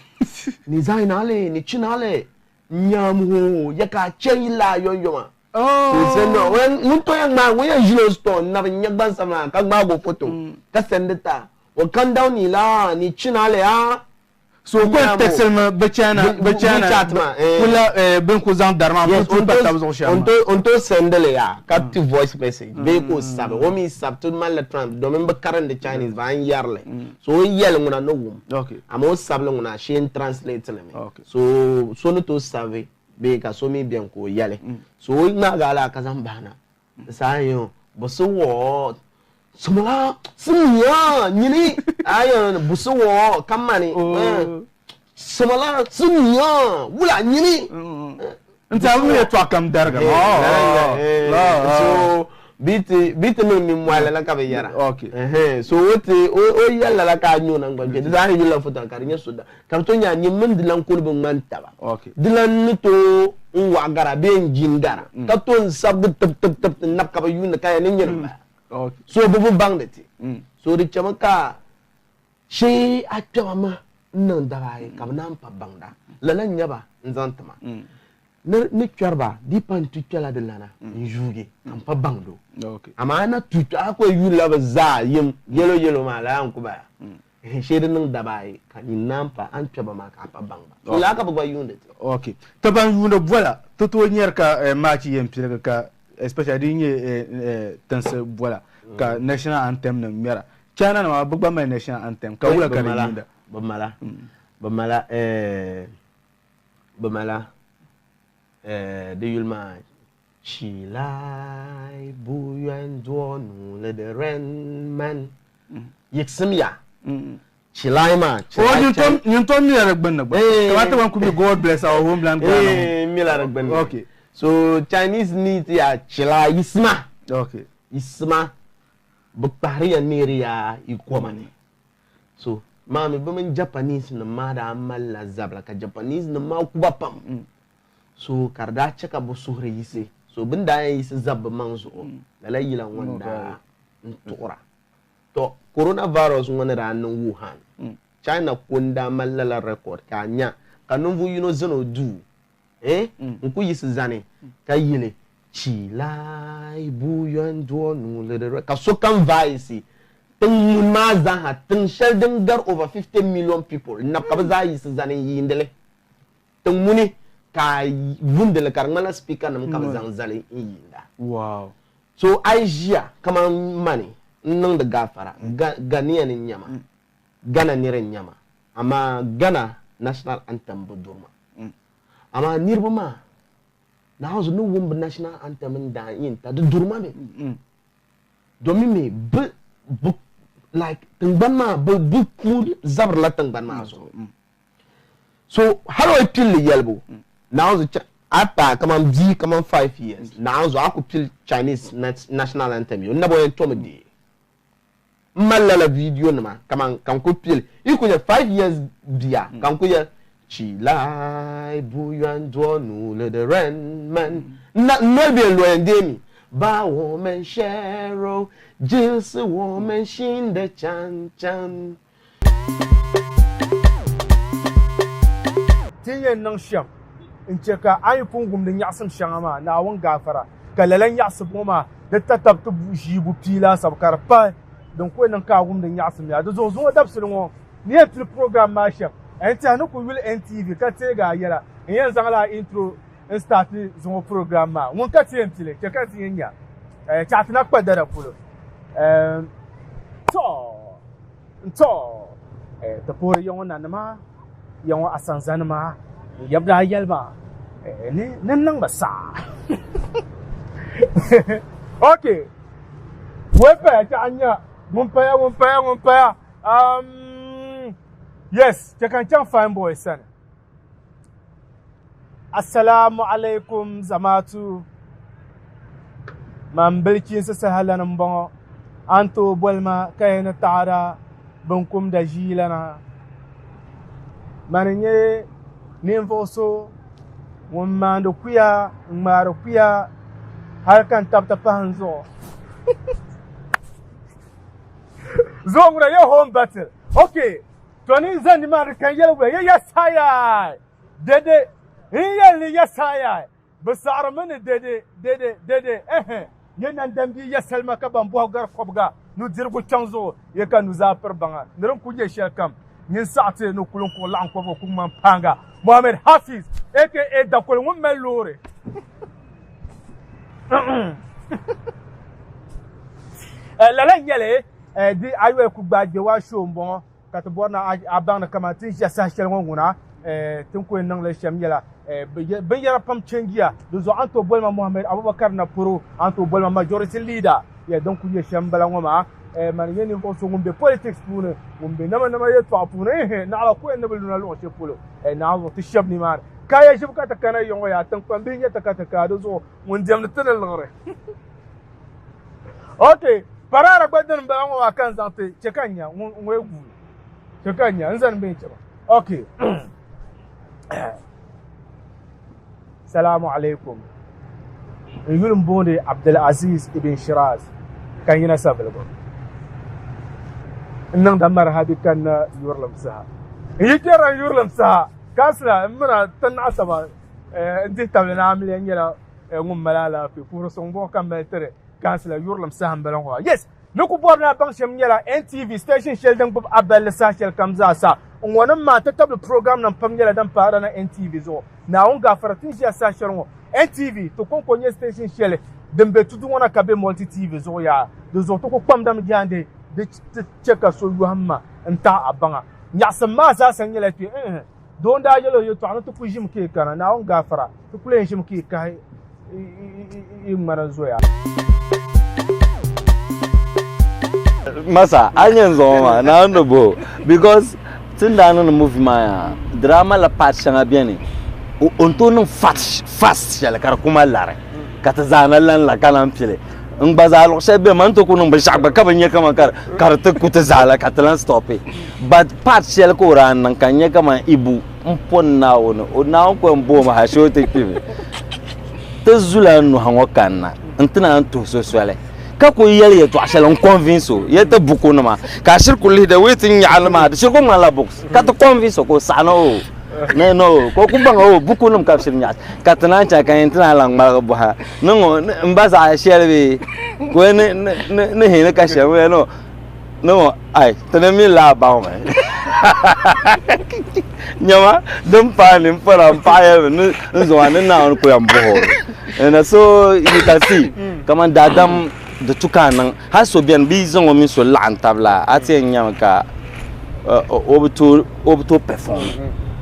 你在哪里？ 你去哪里？ Nyam ho ya ka chɛ yi la yɔnyɔma. Ŋun to yɛn ŋmaai ŋun yɛn ʒila o store n nabi n-nyɛ gbansabila ka ŋmaagi o foto ka send ta 我看到你了， 你去哪里啊？ So o kuli text mi bi China bi China WeChat maa eh. kula eh, bin ku zaŋ dari maa Yes, n ku pa tabi zuɣu shɛm maa. n to send li ya ka ti voice message bee ka o sabi o mi sabi ti malila trans domin bi karindi Chinese ba n yɛri li so o yɛli ŋuna ni wum amaa o sabili ŋuna shee n translate li mi so so ni tooi sabi bee ka so mi beni ka o yɛli so o ŋmaagi a la ka zaŋ bahi na di saha n yɛn 不是我什么啦是你啊你呢哎呀不是我干嘛呢嗯什么啦是你啊wula nyini N ti a bi mi yɛtɔɣa kam darigi ma. So bi ti bi ti niŋ nimmohi lala ka bi yɛra so o ti o yɛli lala ka a nyɛ o naŋgban kpɛ di zaa yulila foto ka di nyɛ so da ka bi to nya nyini mini dilan kuli bi ŋmani taba dilan ni tooi n waɣa gara bee n jin gara ka to n sabigi tib tib tib n nabi ka bi yuundi ka yɛli ni nyini n bala so bi bi baŋdi ti so di chɛmi ka shee a kpɛba ma n niŋ daba ayi ka bi naan pa baŋda lala n nyɛba n zaŋ tima ni kpɛriba di pa n tu kpɛla di lana n yuugi ka n pa baŋdi o amaa a na tu a ku yuulila bi zaa yim yɛlo yɛlo maa lala n ku bala shee di niŋ daba ayi ka nyin naan pa a ni kpɛba maa ka a pa baŋ ba so lala ka bi gba yuundi ti. Ok ti ban yuundi bola ti tooi nyari ka eh, match yɛn piligi ka especially di yi nyɛ eh, eh, tinsi bola ka national anthem nim ŋmɛra China nima bi gba mali national anthem ka wula ka di yiinda? Bi mala bi mala eh, bi mala eh, di yuli maa 起来不愿做奴隶的人们 yiɣisimiya 起来 maa O nyin tom mila di gbunni gba kamani ti ban ku mi God bless our homeland Ghana Eh, mila di gbunni Okay. So Chinese ni ti ya 起来 yiɣisima Okay. Yiɣisima Bɛ kpahiriya neeri ya yi koma ni. So maa mi bɛ mini Japanese nim maa daa malila zabila ka Japanese nim maa ku ba pam. So ka di daa che ka bɛ suhuri yiɣisi. So bɛ ni daa yɛn yiɣisi zabi bɛ maŋ zuɣu, lala yila ŋɔ n-daa n-tuɣira. Tɔ! Coronavirus ŋɔ ni daa niŋ Wuhan, China ko n-daa mali lala record ka a nya ka ninvuɣ yino zani o duu eh n-ku yiɣisi zani ka yili 起来不愿做奴隶的人 ka sokam vaayisi tiŋ ŋun maa zaaha tiŋ shɛli din gari over 50 million people n-nab ka bɛ zaa yiɣisi zani n-yiindi li tiŋ muni ka a wumdi li ka di ŋmanila speaker nim ka bɛ zaŋ zali n-yiinda. Wow. So a yi ʒiya kaman mani n-niŋdi gaafara Ghanaian n-nyɛ ma, Ghana nira n-nyɛ ma amaa Ghana national anthem bi duri ma. Amaa niriba maa Naawuni ni wum bɛ national anthem n daa yin ta di duri ma mi. Domin mi bɛ bɛ like tingbani maa bɛ bɛ ku zabirila tingbani maa zuɣu. So hali o yi pili li yɛlibu Naawuni zuɣu a paai kaman bia kaman 5 years Naawuni zuɣu a ku pili Chinese national anthem yo n naba o yɛn tomi deei. M mali lala video nima kaman ka n ku pili yi ku nya 5 years bia ka n ku yɛli 起来不愿做奴隶的人们 n na n noli bee loya n deemi 把我们血肉就是我们新的长城。 Ti ni yɛn niŋ shɛm n-chɛ ka a yi pun wumdi nyaɣisim shɛŋa maa, Naawuni gaafara, ka lala nyaɣisibu ŋɔ maa di tatab ti ʒii bupia laasabu ka di pahi din ku yɛn niŋ ka a wumdi nyaɣisim yaa. Di zuɣu zuŋɔ dabisili ŋɔ ni yɛn pili program maa shɛm, n tɛha ni ku yuli NTV ka teegi a yɛla, n yɛn zaŋla a intro n start zuŋɔ program maa. Ŋun ka ti yɛn pili, chɛ ka ti yɛn nya chaɣ ti na kpa dada polo. Tɔ! N-tɔ ti puhiri ya ŋɔ nanima, ya ŋɔ asanzanima, n yab daa yɛli ma ni ni n niŋ ba saa. Ok, wei paya chɛ a nya ŋun paya, ŋun paya, ŋun paya. Yes, chɛ ka n chaŋ fine boy sani. Asalaamu alaikum zamaatu man bilchiinsi saha lani n bɔŋɔ a ni tooi boli ma ka yɛn ni taɣada binkumda ʒiilana mani n nyɛ ninvuɣu so ŋun maandi kuya n ŋmaari kuya hali ka n tabi ti pahi n zuɣu zuɣu ŋuna yɛ home battle okay To ni zani nimaani ka n yɛli wula, Ya yɛsaayai! Dede! N yɛli ni yɛsaayai! Bɛ saɣirimi ni dede, dede, dede, ɛhɛ! Nyɛ nandambihi ya salima ka ban bɔhi gari kɔbiga nudirigu kpiɔŋ zuɣu, ya ka nuzaa piri baŋa ni din kul nyɛ shɛlikam. Nyin saɣi ti ni kulinkuɣu laɣim kɔbiga ku ŋmani paaŋa. Mohammed Hafiz aka Dakoli ŋun mali loori. Lala n-nyɛ li, di ayɔi ku gbaai Gbewaa show m-bɔŋɔ. Ka ti bɔri ni a baŋ ni kamani ti ni ʒiya saha shɛli ŋɔ ŋuna, ti ni ku yɛn niŋ li shɛm nyɛla binyɛra pam changiya. Di zuɣu a ni tooi boli ma Mohammed Abubakar Naporo, a ni tooi boli ma Majority Leader. Ya din ku nyɛ shɛm m-bala ŋɔ maa. Mani n-nyɛ ninvuɣ so ŋun be politics puuni, ŋun be namanama yɛltɔɣa puuni. Ehe, naɣila ku yɛn ni bi luna luɣ shɛli polo. Naawuni zuɣu ti shɛb nimaani. Kaya ʒibu ka ti kana ya ŋɔ yaa, tiŋkpambihi n-nyɛ ti ka ti kaai di zuɣu ŋun diɛmdi ti ni liɣiri. Ok, parara gba dini m-bala ŋɔ maa ka n zaŋ ti chɛ ka n nya ŋun ŋɔ guui. Chɛ ka n nya n zani bee n-chɛ ba. Ok. Salamu alaikum. N yuli m-booni Abdulaziz Ibn Shiraz ka n yina Savelugu. N niŋda marhabi kanna yurilim saha. N yi kpɛrila n yurilim saha, kansila n mina ti naɣisaba n dihi tabili ni amiliya nyɛla ŋun mali alaafee puhiri suŋ buɣi ka mali tiri kansila yurilim saha m-bala ŋɔ maa. Yes! Ni ku bɔri ni a baŋ shɛm nyɛla NTV station shɛli din gbubi a balli saha shɛli kam zaa sa. N-ŋɔ-nim maa ti tabili program nim pam nyɛla din paara na NTV zuɣu. Naawuni gaafara ti ni ʒiya saha shɛli ŋɔ, NTV ti kɔŋko n-nyɛ station shɛli din be tudu ŋɔ na ka be Multi TV zuɣu yaa. Di zuɣu ti ku kpamdami jaande di ti chɛ ka so yɔhim ma n-taɣi a baŋa. Nyaɣisim maa zaasa nyɛla kpe, n-hi. Doo n-daa yɛl o yɛtɔɣa ni ti ku ʒimi ka yi kana, Naawuni gaafara, ti kul yɛn ʒimi ka yi kahi yi ŋmana zoya. Masa, a nyɛ n zaŋ maa, Naawuni ni bo because ti ni daa niŋdi movie maa yaa, drama la part shɛŋa beni o ni tooi niŋ fast shɛli ka di kuma lari ka ti zaa na lan la ka lan pili. N gba zaa luɣ shɛli beni ma ni tooi ku niŋ binshɛɣu gba ka bi nya kaman ka di ti ku ti zaa la ka ti lan stɔpi. But part shɛli ka o daa niŋ ka n nya kaman Ibu m poni Naawuni o Naawuni ku yɛn booi ma hal shee o ti kpimi. Ti zula n nuhi ŋɔ kanna n ti naan tuhi so soli ka ku yɛli yɛtɔɣ shɛli n convince o ya ti bukunima ka a shiri ku lihi the way ti nyaɣi li maa di shiri ku ŋmanila books ka ti convince o ka o saɣi ni o ni no ka o ku baŋ o bukunim ka bi shiri nyaɣi ka ti naan chaŋ ka yɛn ti naan lan ŋmaligi bɔha ni ŋɔ n ba zaɣ shɛli bee ka o ni ni ni hini ka shɛm o yɛli ni ŋɔ ai ti ni mi laa baŋ mi nyama din paai ni n pɔra n paɣa yɛli mi ni n zaŋ ni Naawuni ku yɛn bɔhi o na so you can see kaman daadam di tu ka a niŋ hali so bɛni bɛ yi zaŋ o mini so laɣim tabi la a ti yɛn nyami ka o bi tooi o bi tooi perform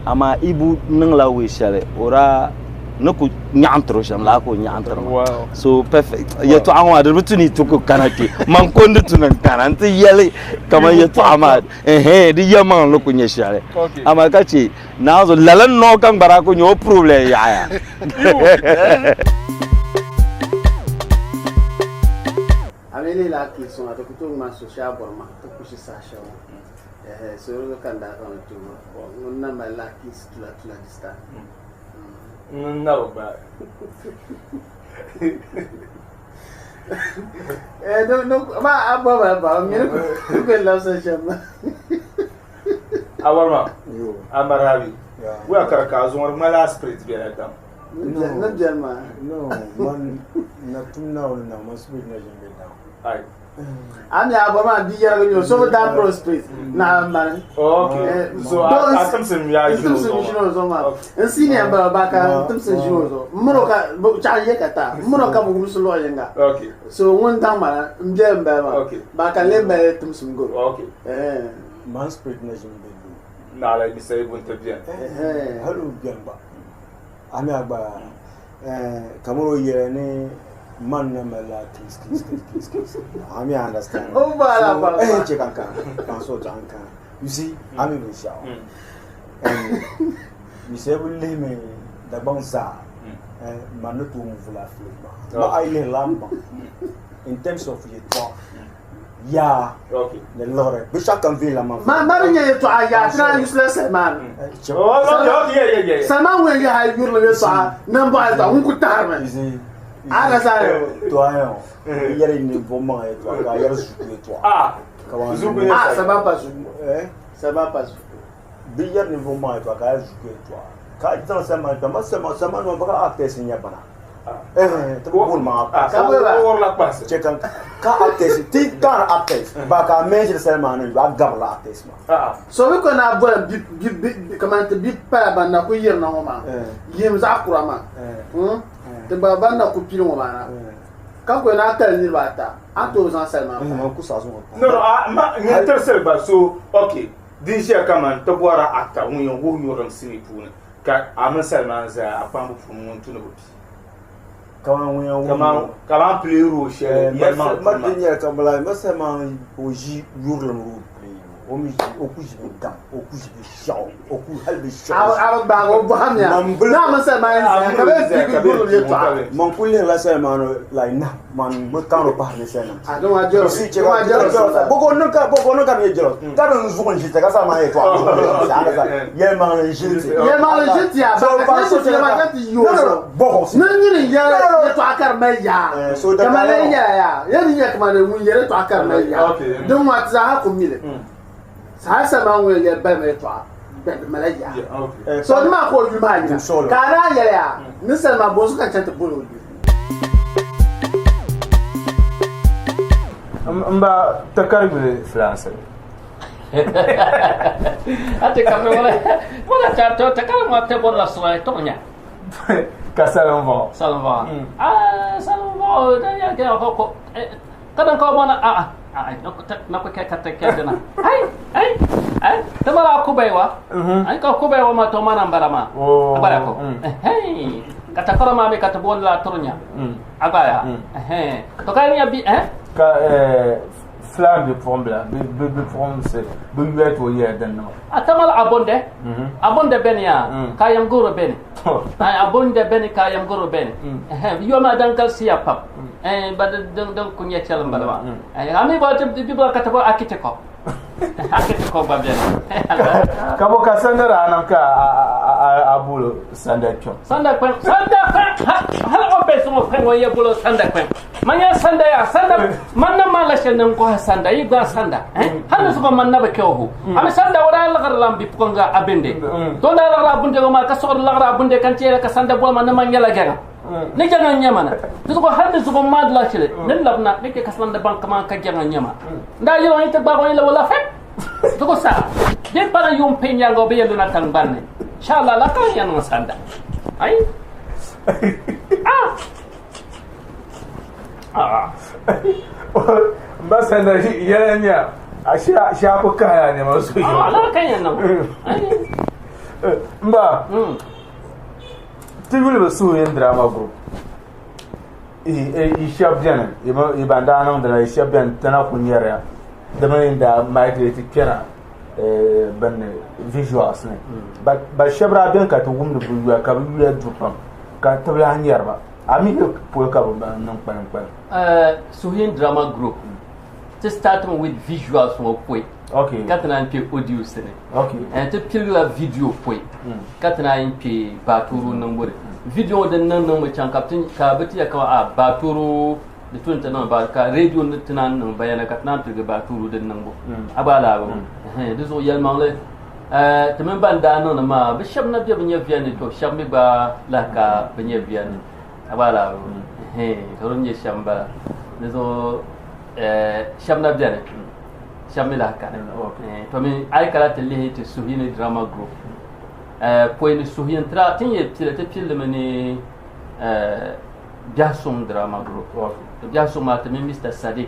amaa Ibu niŋla way shɛli o daa ni ku nyaɣim tiri o shɛm laa ka o nyaɣim tiri ma so perfect yɛltɔɣa ŋɔ maa di bi tu ni yi ti ku kana kpɛ man ko n di tu ni n kana n ti yɛli kaman yɛltɔɣa maa ɛhɛn di yɛlimaŋli ni ku nyɛ shɛli amaa ka chɛ naanzu lala noo ka n gba daa ku nyɛ o problem yaɣaya A mi lihila a kihi suŋa ti ku tooi ŋmani so shee a bɔri ma ti kushi saha shɛli ŋɔ. Ɛhɛ so di ka n daa zaŋ li ti o maa. Ŋun na mali lahi kiisi tula tula this time. Ŋun na bi gbaai. Eh, no, no, ma a bɔ ba ba mi ni ku labisa shɛm maa. A bɔri ma? A marhabi. Wula ka di ka a zuŋɔ di ŋmanila a spirit bela dam. No. Ni biɛni maa. No, man na tum Naawuni naŋ man spirit na ʒin be dam. Ai. A mi a bɔri maa bi yɛrigi nyo so bi daa pro spirit na mani. Okay. So a timsim ya ʒini o zuɣu. N timsim ʒini o zuɣu maa. N senior n bala ba ka n timsim ʒini o zuɣu. M mini o ka chaɣ ye ka taa. M mini o ka bi wumsi luɣ yinga. Okay. So ŋun daŋ ma na n biɛli n bala maa. Okay. Ba ka n lee mali timsim goro. Okay. Man spirit na ʒin be duu. Naɣila Yisa yi bun ti beni. Hali o beni gba. A mi a gba kamar o yɛli ni man na mali la kiss kiss kiss kiss kiss. A mi understand. O ba la ba. Eh che kan kan. Kan so chan kan. You see, a mi bin shɛɣu. Mi se bi lihimi Dagbaŋ zaa man ni tooi move la field maa. Ma a yi lihi la m baŋ in terms of yɛltɔɣa yaa ni liɣiri binshɛɣu kam viɛnyɛla man Ma ma di nyɛ yɛltɔɣa yaa ti naan useless Salman. Salman ŋun yɛ hali yurili yɛltɔɣa nambɔɣu yɛltɔɣa ŋun ku tahirimi. A ka saa To a yɛn o yɛri ninvuɣu maŋa yɛltɔɣa ka a yɛri zuku yɛltɔɣa. Ah, Salman pa zuku. Salman pa zuku. Bi yɛri ninvuɣu maŋa yɛltɔɣa ka a yɛri zuku yɛltɔɣa ka a zaŋ Salman yɛltɔɣa ma Salman Salman nima baka actors n nyɛ bana. Ti bi booni maa che kan ka actors ti kaani actors ba ka a mention Salman ni a gabirila actors maa. So bi ko na boli bi bi bi kamani ti bi pala ban na ku yirina ŋɔ maa yim zaɣ kura maa ti gba ban na ku pili ŋɔ maa na ka ko na kali niriba ata a ni tooi zaŋ Salman pahi. No no a ma nyini tirisili gba so okay din ʒiya kamani ti bɔrila actor ŋun yɛn wuhi yurilim sinii puuni ka a mini Salman zaya a kpambu puuni ŋun tu ni bi pii. Kaman kaman play role shɛli yɛlimaŋli Ma di nyɛla ka bala ma Salman o ʒi yurilim role play o mi ʒi o ku ʒi bi gam o ku ʒi bi shɛɣu o ku hali bi shɛɣu A bi gbaagi o bɔhim ya naa mini Salman yɛn zaya ka bɛ pii yurilim yɛltɔɣa. Man ku lihirila Salman like nah man bi kaani o pahiri ninsalinima. A dama a jealous dama a jealous la. Boko niŋ ka boko niŋ ka di nyɛ jealous ka di n zuɣu n ʒi ti ka Salman yɛltɔɣa yɛlimaŋli n ʒili ti. Yɛlimaŋli n ʒili ti yaa ba ka ti ti ma ka ti yi o zuɣu ni nyini n yɛli yɛltɔɣa ka di mali yaa kamani la yɛla yaa yɛli ni yɛ kamani ŋun yɛli yɛltɔɣa ka di mali yaa din ŋɔ ti zaaha ku mili hali Salman ŋun yɛli yɛli balima yɛltɔɣa di mali yaa so ni maa ka o yuli maa yina ka a daa yɛli yaa ni Salman bonso ka n chaŋ ti boli o yuli. M ba takari yuli filaansi. Ate ka wala wala ta to takari ma te bon la sura to nya. Ka salim vɔɣu. Salim vɔɣu. Ah salim vɔɣu da ya ga ko ko kadan ko mana a a na ko ke ka te ke dina. Ai ai ai te mala ku baiwa. Ai ka ku baiwa ma to mana mbara ma. Abara ko. Hey ka takara ma me ka te bon la turnya. Abaya. Eh to ka nya bi eh Ka filan bipuɣimbila bipuɣinsi bi yuya ti o yɛla din niŋ. A tamal abonde abonde beni ya ka yam goro beni ay abonde beni ka yam goro beni yoma dan kal siya pap eh ba din din kunya chalam balwa ay ami ba te bi ba ka ta ba akite ko akite ko ba beni Ka bo ka sanda daa niŋ ka a bolo sanda kpɛm. Sanda kpɛm sanda kpɛm hali o bɛ sɔŋɔ kpɛm o yɛ bolo sanda kpɛm man ya sanda ya sanda man na ma la shɛli ni n kɔhi sanda yi gba sanda hali ni sɔgɔ man na bi kɛ o ami sanda o daa lagiri la n bipuɣinga a binde to daa lagiri a bunde maa ka sɔgiri lagiri a bunde kan ti yɛli ka sanda boli ma ni man nyɛla gɛŋa ni gɛŋa n nyɛ ma na di zuɣu hali ni zuɣu maa la shɛli ni n labina ni kɛ ka sanda baŋ kaman ka gɛŋa n nyɛ ma n daa yɛli o yi ti gbaagi o yi la o la fɛm zuɣu saa din pana yuun pɛ nyaaŋa o bi yɛn luna tiŋgbani ni inshallah la ka n yɛn niŋ sanda ai ah ah N ba sanda yɛla nya a shia ku kahila nɛma zuɣu. Ah la ka yɛn niŋ N ba ti yuli bi suhuyin drama group yi shɛba beni yi ban daa niŋdila yi shɛba beni ti na ku nyɛriya di mini daa migrate kpɛna bini ni visuals ni ba shɛba daa beni ka ti wumdi bi yuya ka bi yuya du pam ka ti bi lahi nyɛri ba a mi polo ka bi niŋ kpalim kpalim. Suhuyin drama group ti starting with visuals ŋɔ pɔi Okay. ka ti naan kpe audios ni. Okay. Ti piligila video pɔi ka ti naan kpe baatooro niŋbu ni. Video ŋɔ din niŋ niŋmi chaŋ ka bɛ ti ya ka a baatooro di tu ni ti niŋ ba ka radio ni ti naan niŋ bayana ka ti naan piligi baatooro din niŋbu. A gba laa bi di zuɣu yɛlimaŋli Eh, ti mini ban daa niŋdi maa, bɛ shɛba na be bɛ nyɛviya ni, to shɛba mi gba lahi ka bɛ nyɛviya ni. A gba la, hee, to di ni nyɛ shɛm m-bala. Di zuɣu, eh, shɛba na beni, shɛba mi lahi kani. Eh, to mi a yi kana ti lihi ti Suhuyini Drama Group, eh, pɔi ni Suhuyini, ti daa, ti ni yɛn pili, ti pilimi ni, eh, Biɛhisuŋ Drama Group. To Biɛhisuŋ maa ti mini Mister Sadiq,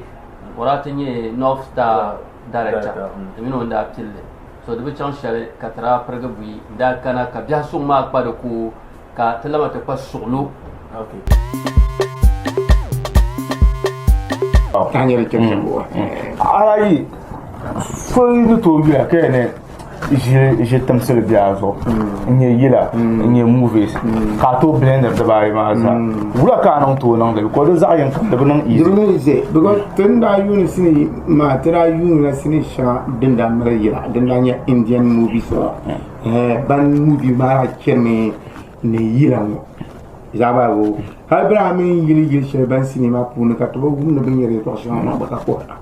o daa ti nyɛ North Star Director, ti mini o n-daa pilli. So di bi chaŋ shɛli ka ti daa pirigi buyi n-daa kana ka biɛhisuŋ maa kpa di ko ka ti lama ti kpa suɣilo. Ayi so yi ni tooi yuya ka yɛn ni ʒi timsili bɛ a zuɣu n nyɛ yila n nyɛ movies ka a tooi blendiri dibaayi maa zaa wula ka a niŋ tooi niŋdi because di zaɣ yini kam di bi niŋ easy. Di bi niŋ easy because ti ni daa yuuni sinii maa ti daa yuunila sinii shɛŋa din daa mali yila din daa nyɛ Indian movies ŋɔ ban movie maa daa chanimi ni yila ŋɔ zaa maa boo hali bɛ daa mini yili yili shɛli ban sinii maa puuni ka ti bi wumdi bɛ ni yɛri yɛltɔɣa shɛŋa maa gba ka kuhira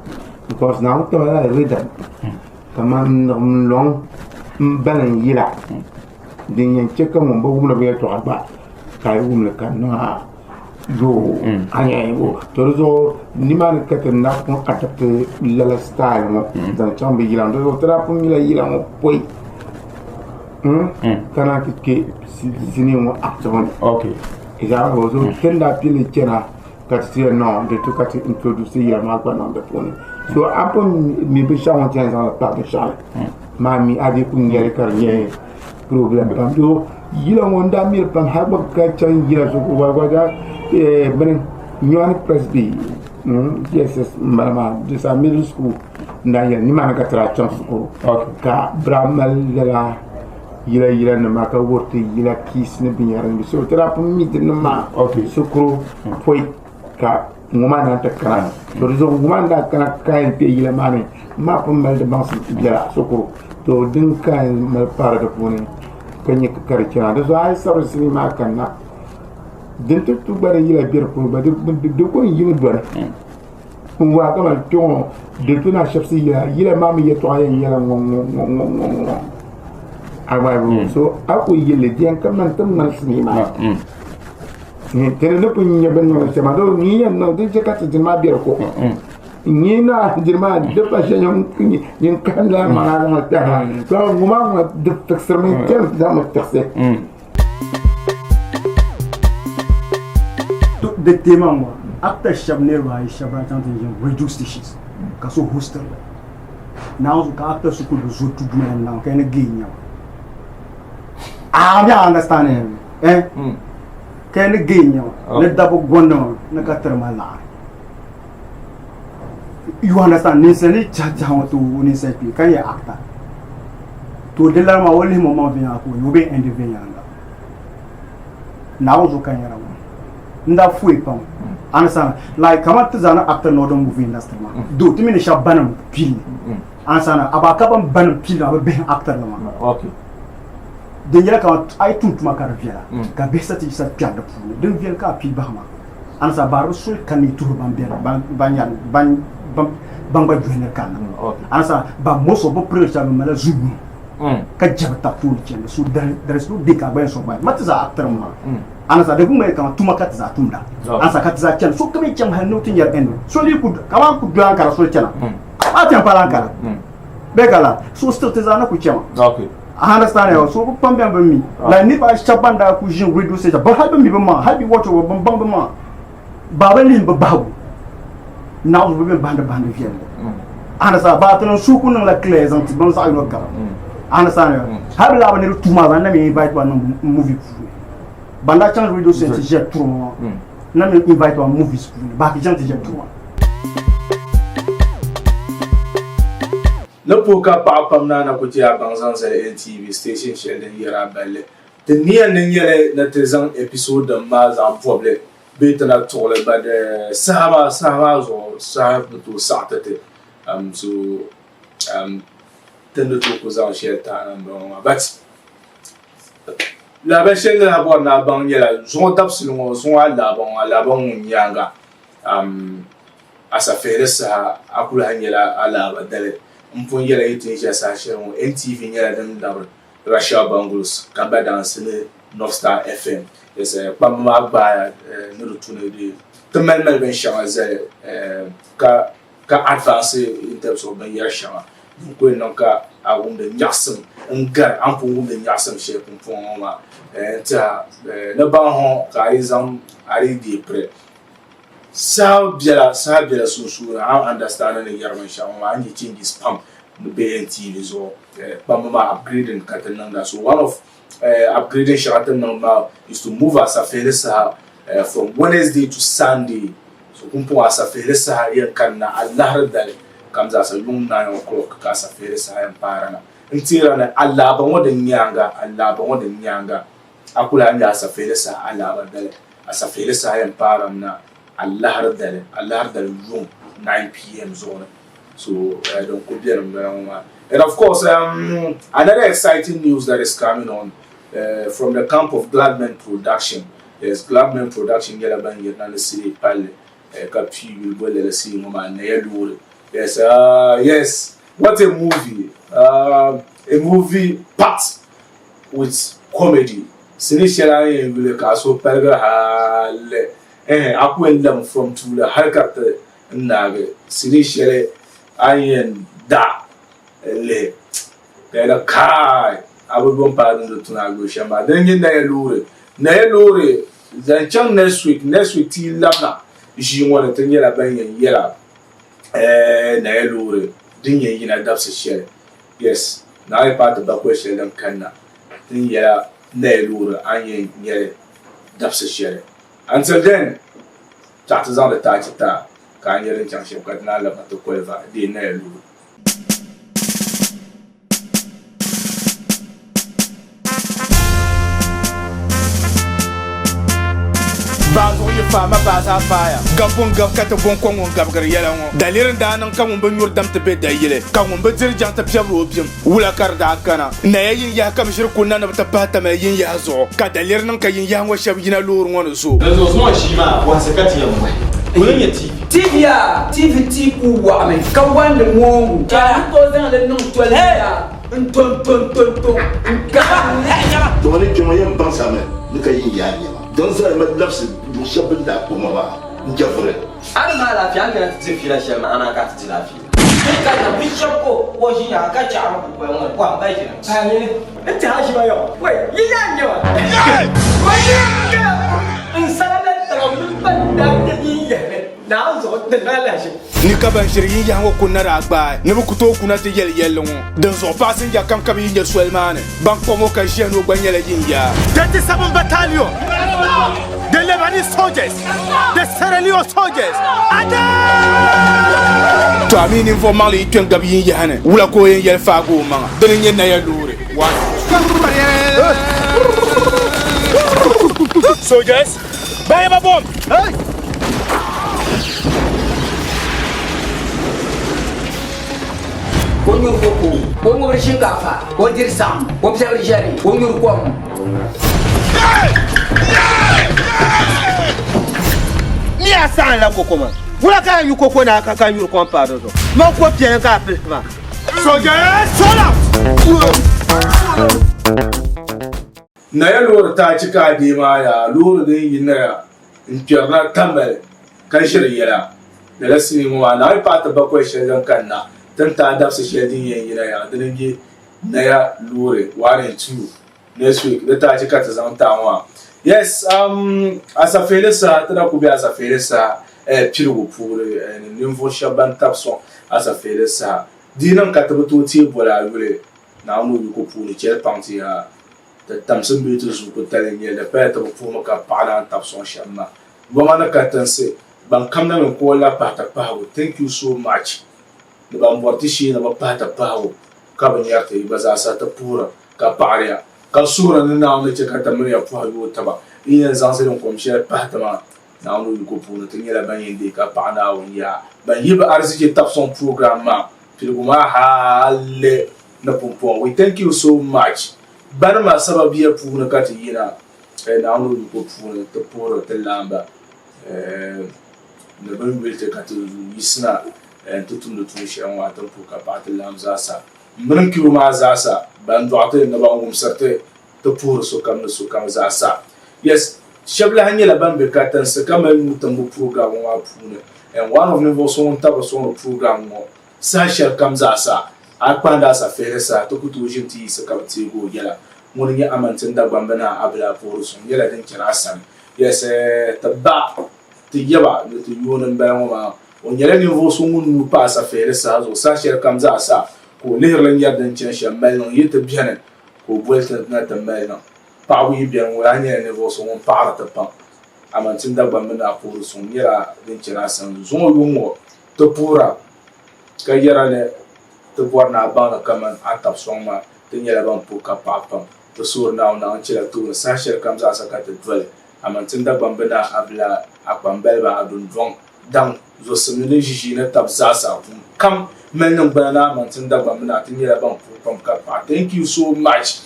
because Naawuni taba lala rhythm Kamani niɣim lɔŋ m-bala n-yila din yɛn che ka ŋun bi wumdi bi yɛltɔɣa gba ka a yi wum li ka di niŋ a yoo a nya to di zuɣu nimaani ka ti na pun adapti lala style ŋɔ zaŋ chaŋ bi yila ŋɔ di zuɣu ti daa pun mila yila ŋɔ pɔi ka naan ti kpe sinii ŋɔ acting ni so ti ni daa pili chana ka ti ti yɛli no di tu ka ti introduce yila maa gba niŋ di puuni so a pun mi binshaɣu ŋɔ ti yɛn zaŋli kpahi binshaɣu maa mi a dii ku nyɛli ka di nyɛ problem pam so yila ŋɔ n daa miri pam hali gba ka chaŋ yila zuɣu gba gba daa bini nyɔni presby JSS n bala maa disa middle school n daa nyɛli nimaani ka ti daa chaŋ shikuru ka bi daa mali lala yila yila nima ka wuhiri ti yila keys ni binyɛra ni so ti daa pun mi di nim maa shikuru pɔi ka ŋɔ maa naan ti kana to di zuɣu ŋɔ maa ni daa kana ka yɛn kpɛ yila maa ni n maa pun mali di baŋsim biɛla shikuru to din ka yɛn mali paari di puuni ka nyɛ ka di chana di zuɣu a yi sabiri sinii maa kanna din ti tu gba di yila bɛ di puuni gba di ko n yimi doli n waa kamani kpɛ ŋɔ di tu na shɛbisi yila yila maa mi yɛltɔɣa yɛn nyɛla ŋɔ ŋɔ ŋɔ ŋɔ ŋɔ ŋɔ a gba so a ku yili di yɛn ka ŋmani ti ŋmani sinii maa tini ni pun nyɛ bin niŋdi shɛm maa doo ni yɛn niŋ din chɛ ka ti dini maa bɛ di ko n nyɛ na dini maa di pa shɛli nyin kahim la maŋa zaŋ kpɛha to ŋɔ maa ŋɔ di fiɣisirimi chɛni zaŋmi fiɣisi Di tema ŋɔ actors shɛba niriba ayi shɛba daa chaŋ ti ʒini radio stations ka so hostiri li Naawuni zuɣu ka actors so kuli bi zo tu duma ni naawuni ka ni gay n-nyɛ ba a mi a understand eh ka ni gay n-nyɛ ba ni dabba gondi ma ni ka tiri ma laɣiri you understand ninsal ni tɛhi tɛha ŋɔ ti o ninsal kpee ka nyɛ actor to di lana maa o lihimi o maŋ viɛnyɛla ka o nya o bee n di viɛnyɛlinga Naawuni zuɣu ka n yɛra ŋɔ n daa foyi pam understand like kamani ti zaŋ actor northern movie industry maa do ti mi ni shɛba banim pili understand a ba ka ban banim pili maa bi bihi actor nima din nyɛla kamani a yi tum tuma ka di viɛla ka bihi sa ti sa kpɛri di puuni din viɛli ka a pii bahi maa understand baari bi soli ka ni tuhiri ban bɛni ban ban yan ban ban gba juhindi kanna understand ba most of bi pirigi shɛba bi malila zuyu ka jɛbi tabi tooni chandi so there is no day ka a gba yɛn sɔŋ ba ma ti zaa actor maa understand di gbuni kaman tuma ka ti zaa tumda understand ka ti zaa chani so kam yi chaŋ hali ni ti nyɛri end so lee ku kaman ku doli Ankara soli chana a ti yɛn paali Ankara bee ka la so still ti zaa na ku chama I understand ya so bi pam bɛni bi mi like niriba shɛba ban daa ku ʒini radio station bi hali bi mi bi maŋa hali bi watch o bi baŋ bi maŋa baaba lihim bi bahigu naɣizu bi bɛni bahindi bahindi viɛlli understand baa ti niŋ suhu ku niŋla clear zaŋ ti ban zaɣ yino kam understand ya hali bi lahi bi niriba tuhi maa zaa na mi invite ba niŋ movie puuni ban daa chaŋ radio station ti ʒiya turi ŋɔ na mi invite ba movies puuni bahi ti chaŋ ti ʒiya turi maa. Ni puhi ka paɣa pam naa na ku ti a baŋ zaŋ zali NTV station shɛli din yɛri a balli. Ti nia ni nyɛli ni ti zaŋ episode din maa zaɣ bɔbili bee ti na tuɣili but saha maa saha maa zuɣu saha bi tooi saɣi ti ti so ti ni tooi ku zaŋ shɛli tahi na m-bɔŋɔ maa but lahabali shɛli ni lahi bɔri ni a baŋ nyɛla zuŋɔ dabisili ŋɔ zuŋɔ alaaba ŋɔ alaaba ŋun nyaaŋa asafihili saha a ku lahi nyɛla alaaba dali. N pun yɛla yi ti ni ʒiya saha shɛli ŋɔ, NTV nyɛla din labiri Rachel Bungles ka ba daansi ni North Star FM. Yes, kpamba maa gbaaya ni di tu ni di ti mali mali binshɛŋa zali ka ka advance in terms of binyɛri shɛŋa din ku yɛn niŋ ka a wumdi nyaɣisim n gari a ni pun wumdi nyaɣisim shɛli pumpɔŋɔ ŋɔ maa. N tiɛha ni baŋ hɔ ka a yi zaŋ a di deei piri Saha biɛla saha biɛla sunsuuni a ni understand ni yɛri binshɛɣu ŋɔ maa a ni nya changes pam ni be NTV zuɣu kpamba maa upgrading ka ti niŋda so one of upgrading shɛŋa ti ni niŋdi maa is to move asafihili saha from Wednesday to Sunday so pumpɔŋɔ asafihili saha yɛn kanna alahiri dali kam zaasa yuŋ 9 o'clock ka asafihili saha yɛn paara na n teera ni alaaba ŋɔ din nyaaŋa alaaba ŋɔ din nyaaŋa a ku lahi nya asafihili saha alaaba dali Asafeeli saha yɛn paarimi na alahiri dali, alahiri dali yuŋ 9pm zuɣu ni. So din kuli beni m-bala ŋɔ maa. And of course, another exciting news that is coming on from the camp of Gladman Production. Yes, Gladman Production nyɛla ban yirina ni sinii palli ka pii yuli boli lala sinii ŋɔ maa Naya Loori. Yes, yes, what a movie! A movie packed with comedy. Sinii shɛli a ni yɛn yuli ka a suhu paligi hali ɛɛh a ku yɛn lami from tuuli hali ka di ti naagi. Sinii shɛli a ni yɛn da n-lihi ka yɛli kaai a bi lo m-paai din di tu ni a yo shɛm maa. Dini n-nyɛ Naya Loori. Naya Loori zaŋ chaŋ next week, next week ti yi labina ʒii ŋɔ ni ti nyɛla ban yɛn yɛla ɛɛh Naya Loori din yɛn yina dabisi shɛli. Yes, Naawuni paai ti bakɔi shɛli din kanna din yɛla Naya Loori a ni yɛn nyɛli dabisi shɛli. Until then, chaɣ ti zaŋdi taachi ti a ka a nya din chaŋ shɛm ka di naan labina ti koli va deei Naya Loori. Baa zuɣu yi faai ma baa zaa faaya. Gabbu n-gabi ka ti bo n-ko ŋun gabigiri yɛla ŋɔ. Daliri n-daa niŋ ka ŋun bi nyuri dam ti be dayili, ka ŋun bi diri jaŋ ti piɛbiri o bim. Wula ka di daa kana? Naya yinyahi ka bɛ ʒiri kunna ni bɛ ti pahi Tamale yinyahi zuɣu, ka daliri niŋ ka yinyahi ŋɔ shɛba yina loori ŋɔ ni zo. Dinzuɣu zuŋɔ ʒii maa bɔhisi ka ti yɛn bɔhi. Ŋuni n-nyɛ TV? TV yaa, TV ti ku waɣimi ka wandi moongu ka a ni tooi zaŋ li niŋ toli yaa. N to n to n to n to n gahi Tɔ ni kpɛma yɛn baŋsami ni ka yin yaa nɛma din zali ma labisi luɣ shɛli bɛ ni daa kpuɣi ma maa n-je vuri. A ni maai laafia, a ni kana ti diri fiila shɛli maa, amaa ka a ti di laafia. Ti ka na bi shɛb ka o ʒi nyaŋa ka chaɣiri kukoli ŋɔ ni pɔhim ka ʒina. Paɣa n ti a ʒiba yɔ, wei, yi yaa n-nyɛ ma. N sala la tiŋa mini ban daa kpe yin yɛhimi Naawuni zuɣu di niŋ alahiʒibu. Ni ka ban ʒiri yinyahi ŋɔ kunna daa gbaai ni bɛ ku tooi kuna ti yɛli yɛlli ŋɔ. Dinzuɣu paɣasinja kam ka bɛ yi nya soli maa ni, ban kpuɣim o ka ʒiya ni o gba nyɛla yinyaa. 37 Battalion, the Lebanese soldiers, the Sierra Leone soldiers, attack! To a mi ninvuɣ maŋli yi kpe n-gabi yinyahi ni, wula ka o yɛn yɛli faagi o maŋa? Dini n-nyɛ Naya loori. One. Soldiers, Bahi ba bom! Hey! Ka o nyuri koko, ka o ŋubiri shinkaafa, ka o diri saɣim, ka o piɛbiri ʒɛri, ka o nyuri kom. Ni a saɣim la koko maa, wula ka a nyu koko na ka ka nyuri kom pahi di zuɣu? Man ko piɛli ka a pilisi maa. Soldiers, roll out! Naya loori taachi ka a deei maa yaa loori din yi Naya n-kpɛrina Tamale ka ʒiri yɛla. Lala sinii ŋɔ maa naai paai ti bakɔi shɛli din kanna ti ni taai dabisi shɛli din yɛn yina yaa dini n-nyɛ Naya loori 1 and 2 next week di taachi ka ti zaŋ taai ŋɔ maa. Yes, Asafeeli saha ti na kuli be Asafeeli saha piligu puuni ni ninvuɣ shɛba ban tabi sɔŋ Asafeeli saha di yi niŋ ka ti bi tooi teei boli a yuli Naawuni o yiko puuni chɛli paŋ ti yaa. Ti tamsim bee ti zuɣu tali n-nyɛ li, di pala ti bi puhimi ka paɣa naan tabi sɔŋ shɛm maa. Goma ni katinsi ban kamina mini ka o lahi pahi ti pahigu, thank you so much. Ni ban bɔri ti shee ni bɛ pahi ti pahigu ka bi nyari ti, yi gba zaa sa ti puhira ka paɣiri ya, ka suhiri ni Naawuni ni chɛ ka ti mini ya pɔhi yooi taba. Yi yɛn zaŋ zilinkom shɛli pahi ti maa, Naawuni o yiko puuni ti nyɛla ban yɛn deei ka paɣi Naawuni yaha. Ban yi bi arzichi tabi sɔŋ program maa piligu maa hali ni pumpɔŋɔ, we thank you so much. Banima sababiya puuni ka ti yina Naawuni o yiko puuni ti puhiri ti laamba ni bɛ ni yuli ti ka ti yiɣisina. n-ti tumdi tuun shɛli ŋɔ a ti puhi ka paɣi ti laɣim zaasa. M mini n kpibu maa zaasa ban dɔɣi ti ni ban wumsiri ti, ti puhiri sokam ni sokam zaasa. Yes, shɛba lahi nyɛla ban be katinsi ka mali nuu timbu program ŋɔ maa puuni. And one of ninvuɣ so ŋun tabiri sɔŋdi program ŋɔ saha shɛli kam zaasa, a kpahindi a safihili saha ti ku tooi ʒini ti yiɣisi ka bi teegi o yɛla. Ŋuni n-nyɛ Amantin Dagbamba Naa Abila puhiri suŋ nyɛla din chani a sani. Yes, ti ba, ti yaba ni ti yooni m-bala ŋɔ maa. O nyɛla ninvuɣ so ŋun nuu pa a safihili saha zuɣu saha shɛli kam zaasa ka o lihiri li nyari din chani shɛm mali niŋ yi ti beni ka o boli ti na ti mali niŋ. Paɣibu yi beni ŋɔ lahi nyɛla ninvuɣ so ŋun paɣiri ti pam. Amantin Dagbamba Naa puhiri suŋ nyɛla din chani a sani. Zuŋɔ yuŋ ŋɔ ti puhira ka yɛra ni ti bɔri ni a baŋ ni kaman a tab sɔŋ maa ti nyɛla ban puhi ka paɣi pam. Ti suhiri Naawuni ni a ni chɛla tooni saha shɛli kam zaasa ka ti doli Amantin Dagbamba Naa Abila, a kpambaliba, a dundɔŋ daŋ zosimli ni ʒiʒiini tab zaasa ŋun kam mali niŋgbuna ni Amantin Dagbamba Naa ti nyɛla ban puhi pam ka paɣi. Thank you so much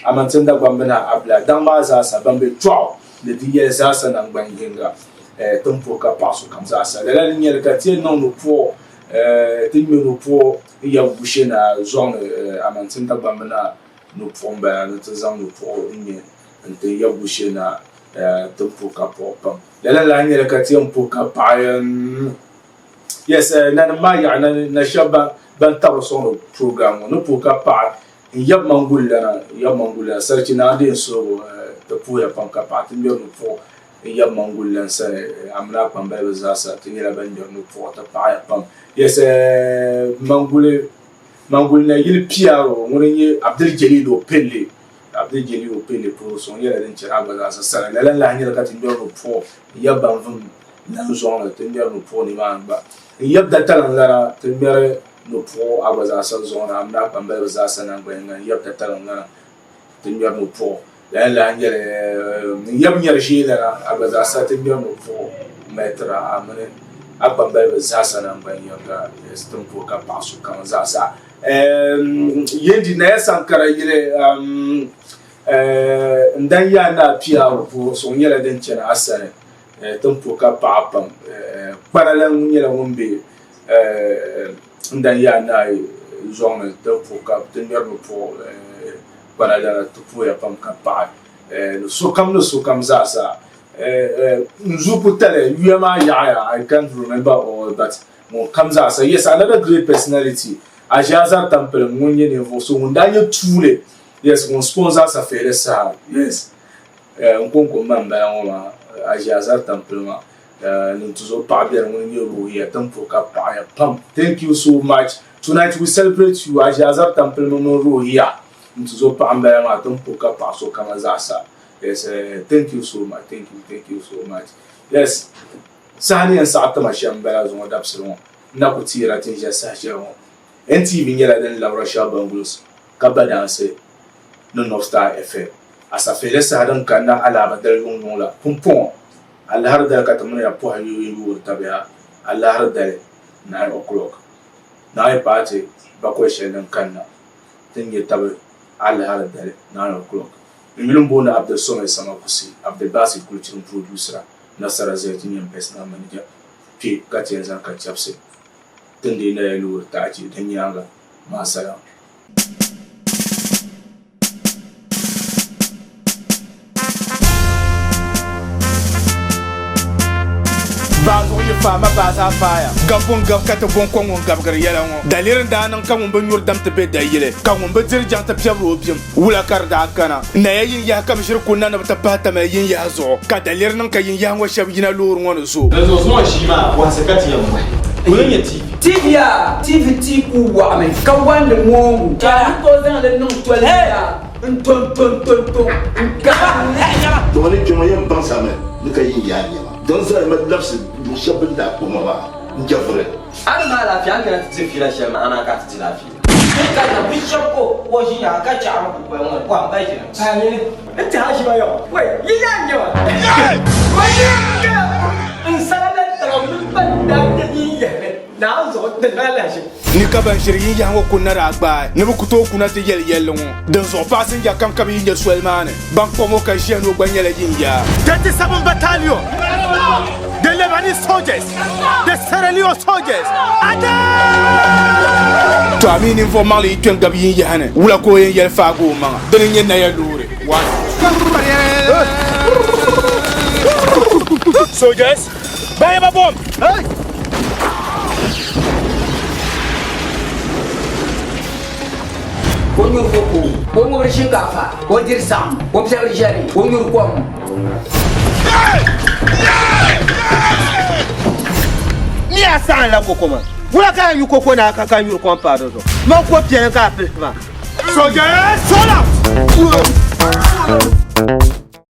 Amantin Dagbamba Naa Abila, daŋ maa zaasa ban be chɔɣu ni di yɛli zaasa naŋgban yiŋga ti ni puhi ka paɣi sokam zaasa. Lala ni nyɛli ka ti yɛn niŋ nupuɣu ti ŋme nupuɣu n-yab Gushe Naa zɔŋ ni Amantin Dagbamba Naa nupuɣu m-bala ni ti zaŋ nupuɣu n-ŋme n-ti yab Gushe Naa ti ni puhi ka puɣi pam. Lala lahi nyɛli ka ti yɛn puhi ka paɣi yes nanim maa yaɣa na shɛba ban tabiri sɔŋdi program ŋɔ ni puhi ka paɣi N yab Mangulilana, n yab Mangulilana, Sarichi Naa deei n suhigu, ti puhiya pam ka paɣi ti ŋmɛri nupuɣu. N yab Mangulilana sani, a mini a kpambaliba zaasa ti nyɛla ban ŋmɛri nupuɣu, ti paɣiya pam. Yes, Manguli, Manguli nayili PRO ŋuni n-nyɛ Abdul Jalil Opilli, Abdul Jalil Opilli puhiri suŋ nyɛla din chani a gba zaasa sani. Lala n-lahi nyɛli ka ti ŋmɛri nupuɣu n yab Banvum lan zɔŋ ni ti ŋmɛri nupuɣu nimaani gba. N yab Dataliŋlana ti ŋmɛri Nupuɣu a gba zaasa zuɣu ni a mini a kpambaliba zaasa naŋgbani ŋa n-yɛbi tataliŋ ŋa na ti ŋmɛri nupuɣu. Lala n-lahi nyɛli n-yɛbi nyɛri ʒiilana a gba zaasa ti ŋmɛri nupuɣu m-mali tira a mini a kpambaliba zaasa naŋgbani yɛŋga ti ni puhi ka paɣi sokam zaasa. Yendi Naya Sankara yili n dan yaa Naa Piaru puhiri suŋ nyɛla din chani a sani ti ni puhi ka paɣi pam. Kpana lan nyɛla ŋun be N dan yaa naai zɔŋ ni ti puhi ka ti ŋmɛri mi puɣu kpana lana ti puhiya pam ka paɣi ni sokam ni sokam zaasa n zuku tali yuya maa yaɣaya I can't remember all but ŋun kam zaasa yes another great personality Aʒiazar Tampilim ŋun nyɛ ninvuɣu so ŋun daa nyɛ tuuli yes ŋun sponsor safihili saha yes n konko m ma m bala ŋɔ maa Aʒiazar Tampilima Ni tuzo paɣa bɛni ŋuni nyɛ Ruhiya din puhi ka paɣiya pam. Thank you so much. Tonight we celebrate you Aʒiazar Tampilimi mini Ruhiya n tuzo paɣa m-bala maa din puhi ka paɣa so kama zaasa. Yes, thank you so much, thank you, thank you so much. Yes, saha ni yɛn saɣi tima shɛm m-bala zuŋɔ dabisili ŋɔ. N na ku teera ti ni ʒe saha shɛli ŋɔ. NTV nyɛla din labira shɛba Banglos ka ba daansi ni North Star FM. Asafihili saha din kanna alaaba dali yuŋ yuŋ la pumpɔŋɔ. Alahiri dali ka ti mini ya pɔhi yuui yuuri tabiha alahiri dali 9 o'clock. Naai paati bakɔi shɛli din kanna ti ni nya tabi alahiri dali 9 o'clock. N yuli m-booni Abdul Somad Samakusi, Abdul Basit Kulichiri m-produsira, Nasara Zaya ti nyɛ m personal manager. Kpe ka ti yɛn zaŋ ka chɛbisi ti ni deei Naya loori taachi din nyaaŋa. Maasalam. Baa zuɣu yi faai ma baa zaa faaya. Gabbu n-gabi ka ti bo n-ko ŋun gabigiri yɛla ŋɔ. Daliri n-daa niŋ ka ŋun bi nyuri dam ti be dayili, ka ŋun bi diri jaŋ ti piɛbiri o bim. Wula ka di daa kana? Naya yinyahi ka bɛ ʒiri kunna ni bɛ ti pahi Tamale yinyahi zuɣu, ka daliri niŋ ka yinyahi ŋɔ shɛba yina loori ŋɔ ni zo. Dinzuɣu zuŋɔ ʒii maa bɔhisi ka ti yɛn bɔhi. Ŋuni n-nyɛ TV? TV yaa, TV ti ku waɣimi ka wandi moongu ka a ni tooi zaŋ li niŋ toli yaa n-to n-to n-to n-to n-kahi. Dama ni kpɛma yɛn baŋ sami ni ka yin yaa nɛma din zali ma labisi luɣ shɛli bɛ ni daa kpuɣi ma maa n-je vuri. A ni maai laafia, a ni kana ti diri fiila shɛli maa, amaa ka a ti di laafia. Ka na bi shɛb ko o ʒi nyaŋa ka chaɣiri kukoli ŋɔ ni pɔhim ka ʒini. N ti ha ʒiba yɔ, wei, yi yaa n-nyɛ ma. N sala la tiŋa mini ban daa kpe yin yɛhimi Naawuni zuɣu di niŋ alahiʒibu. Ni ka ban ʒiri yinyahi ŋɔ kunna daa gbaai ni bɛ ku tooi kuna ti yɛli yɛlli ŋɔ. Dinzuɣu paɣasinja kam ka bɛ yi nya soli maa ni, ban kpuɣim o ka ʒiya ni o gba nyɛla yinyaa. 37 Battalion. Lebanese soldiers, the Sierra Leone soldiers. To a mi ninvuɣ maŋli yi kpe n-gabi yin yaha ni, wula ka o yɛn yɛli faagi o maŋa? Dini n-nyɛ Naya loori. One. Soldiers, bahi ba bom! Hey! Ka o nyuri koko, ka o ŋubiri shinkaafa, ka o diri saɣim, ka o piɛbiri ʒɛri, ka o nyuri kom. Ni a saɣim la koko maa, wula ka a nyu koko na ka nyuri kom paai di zuɣu? Man ko piɛli ka a pilisi maa. Soldiers, sold out!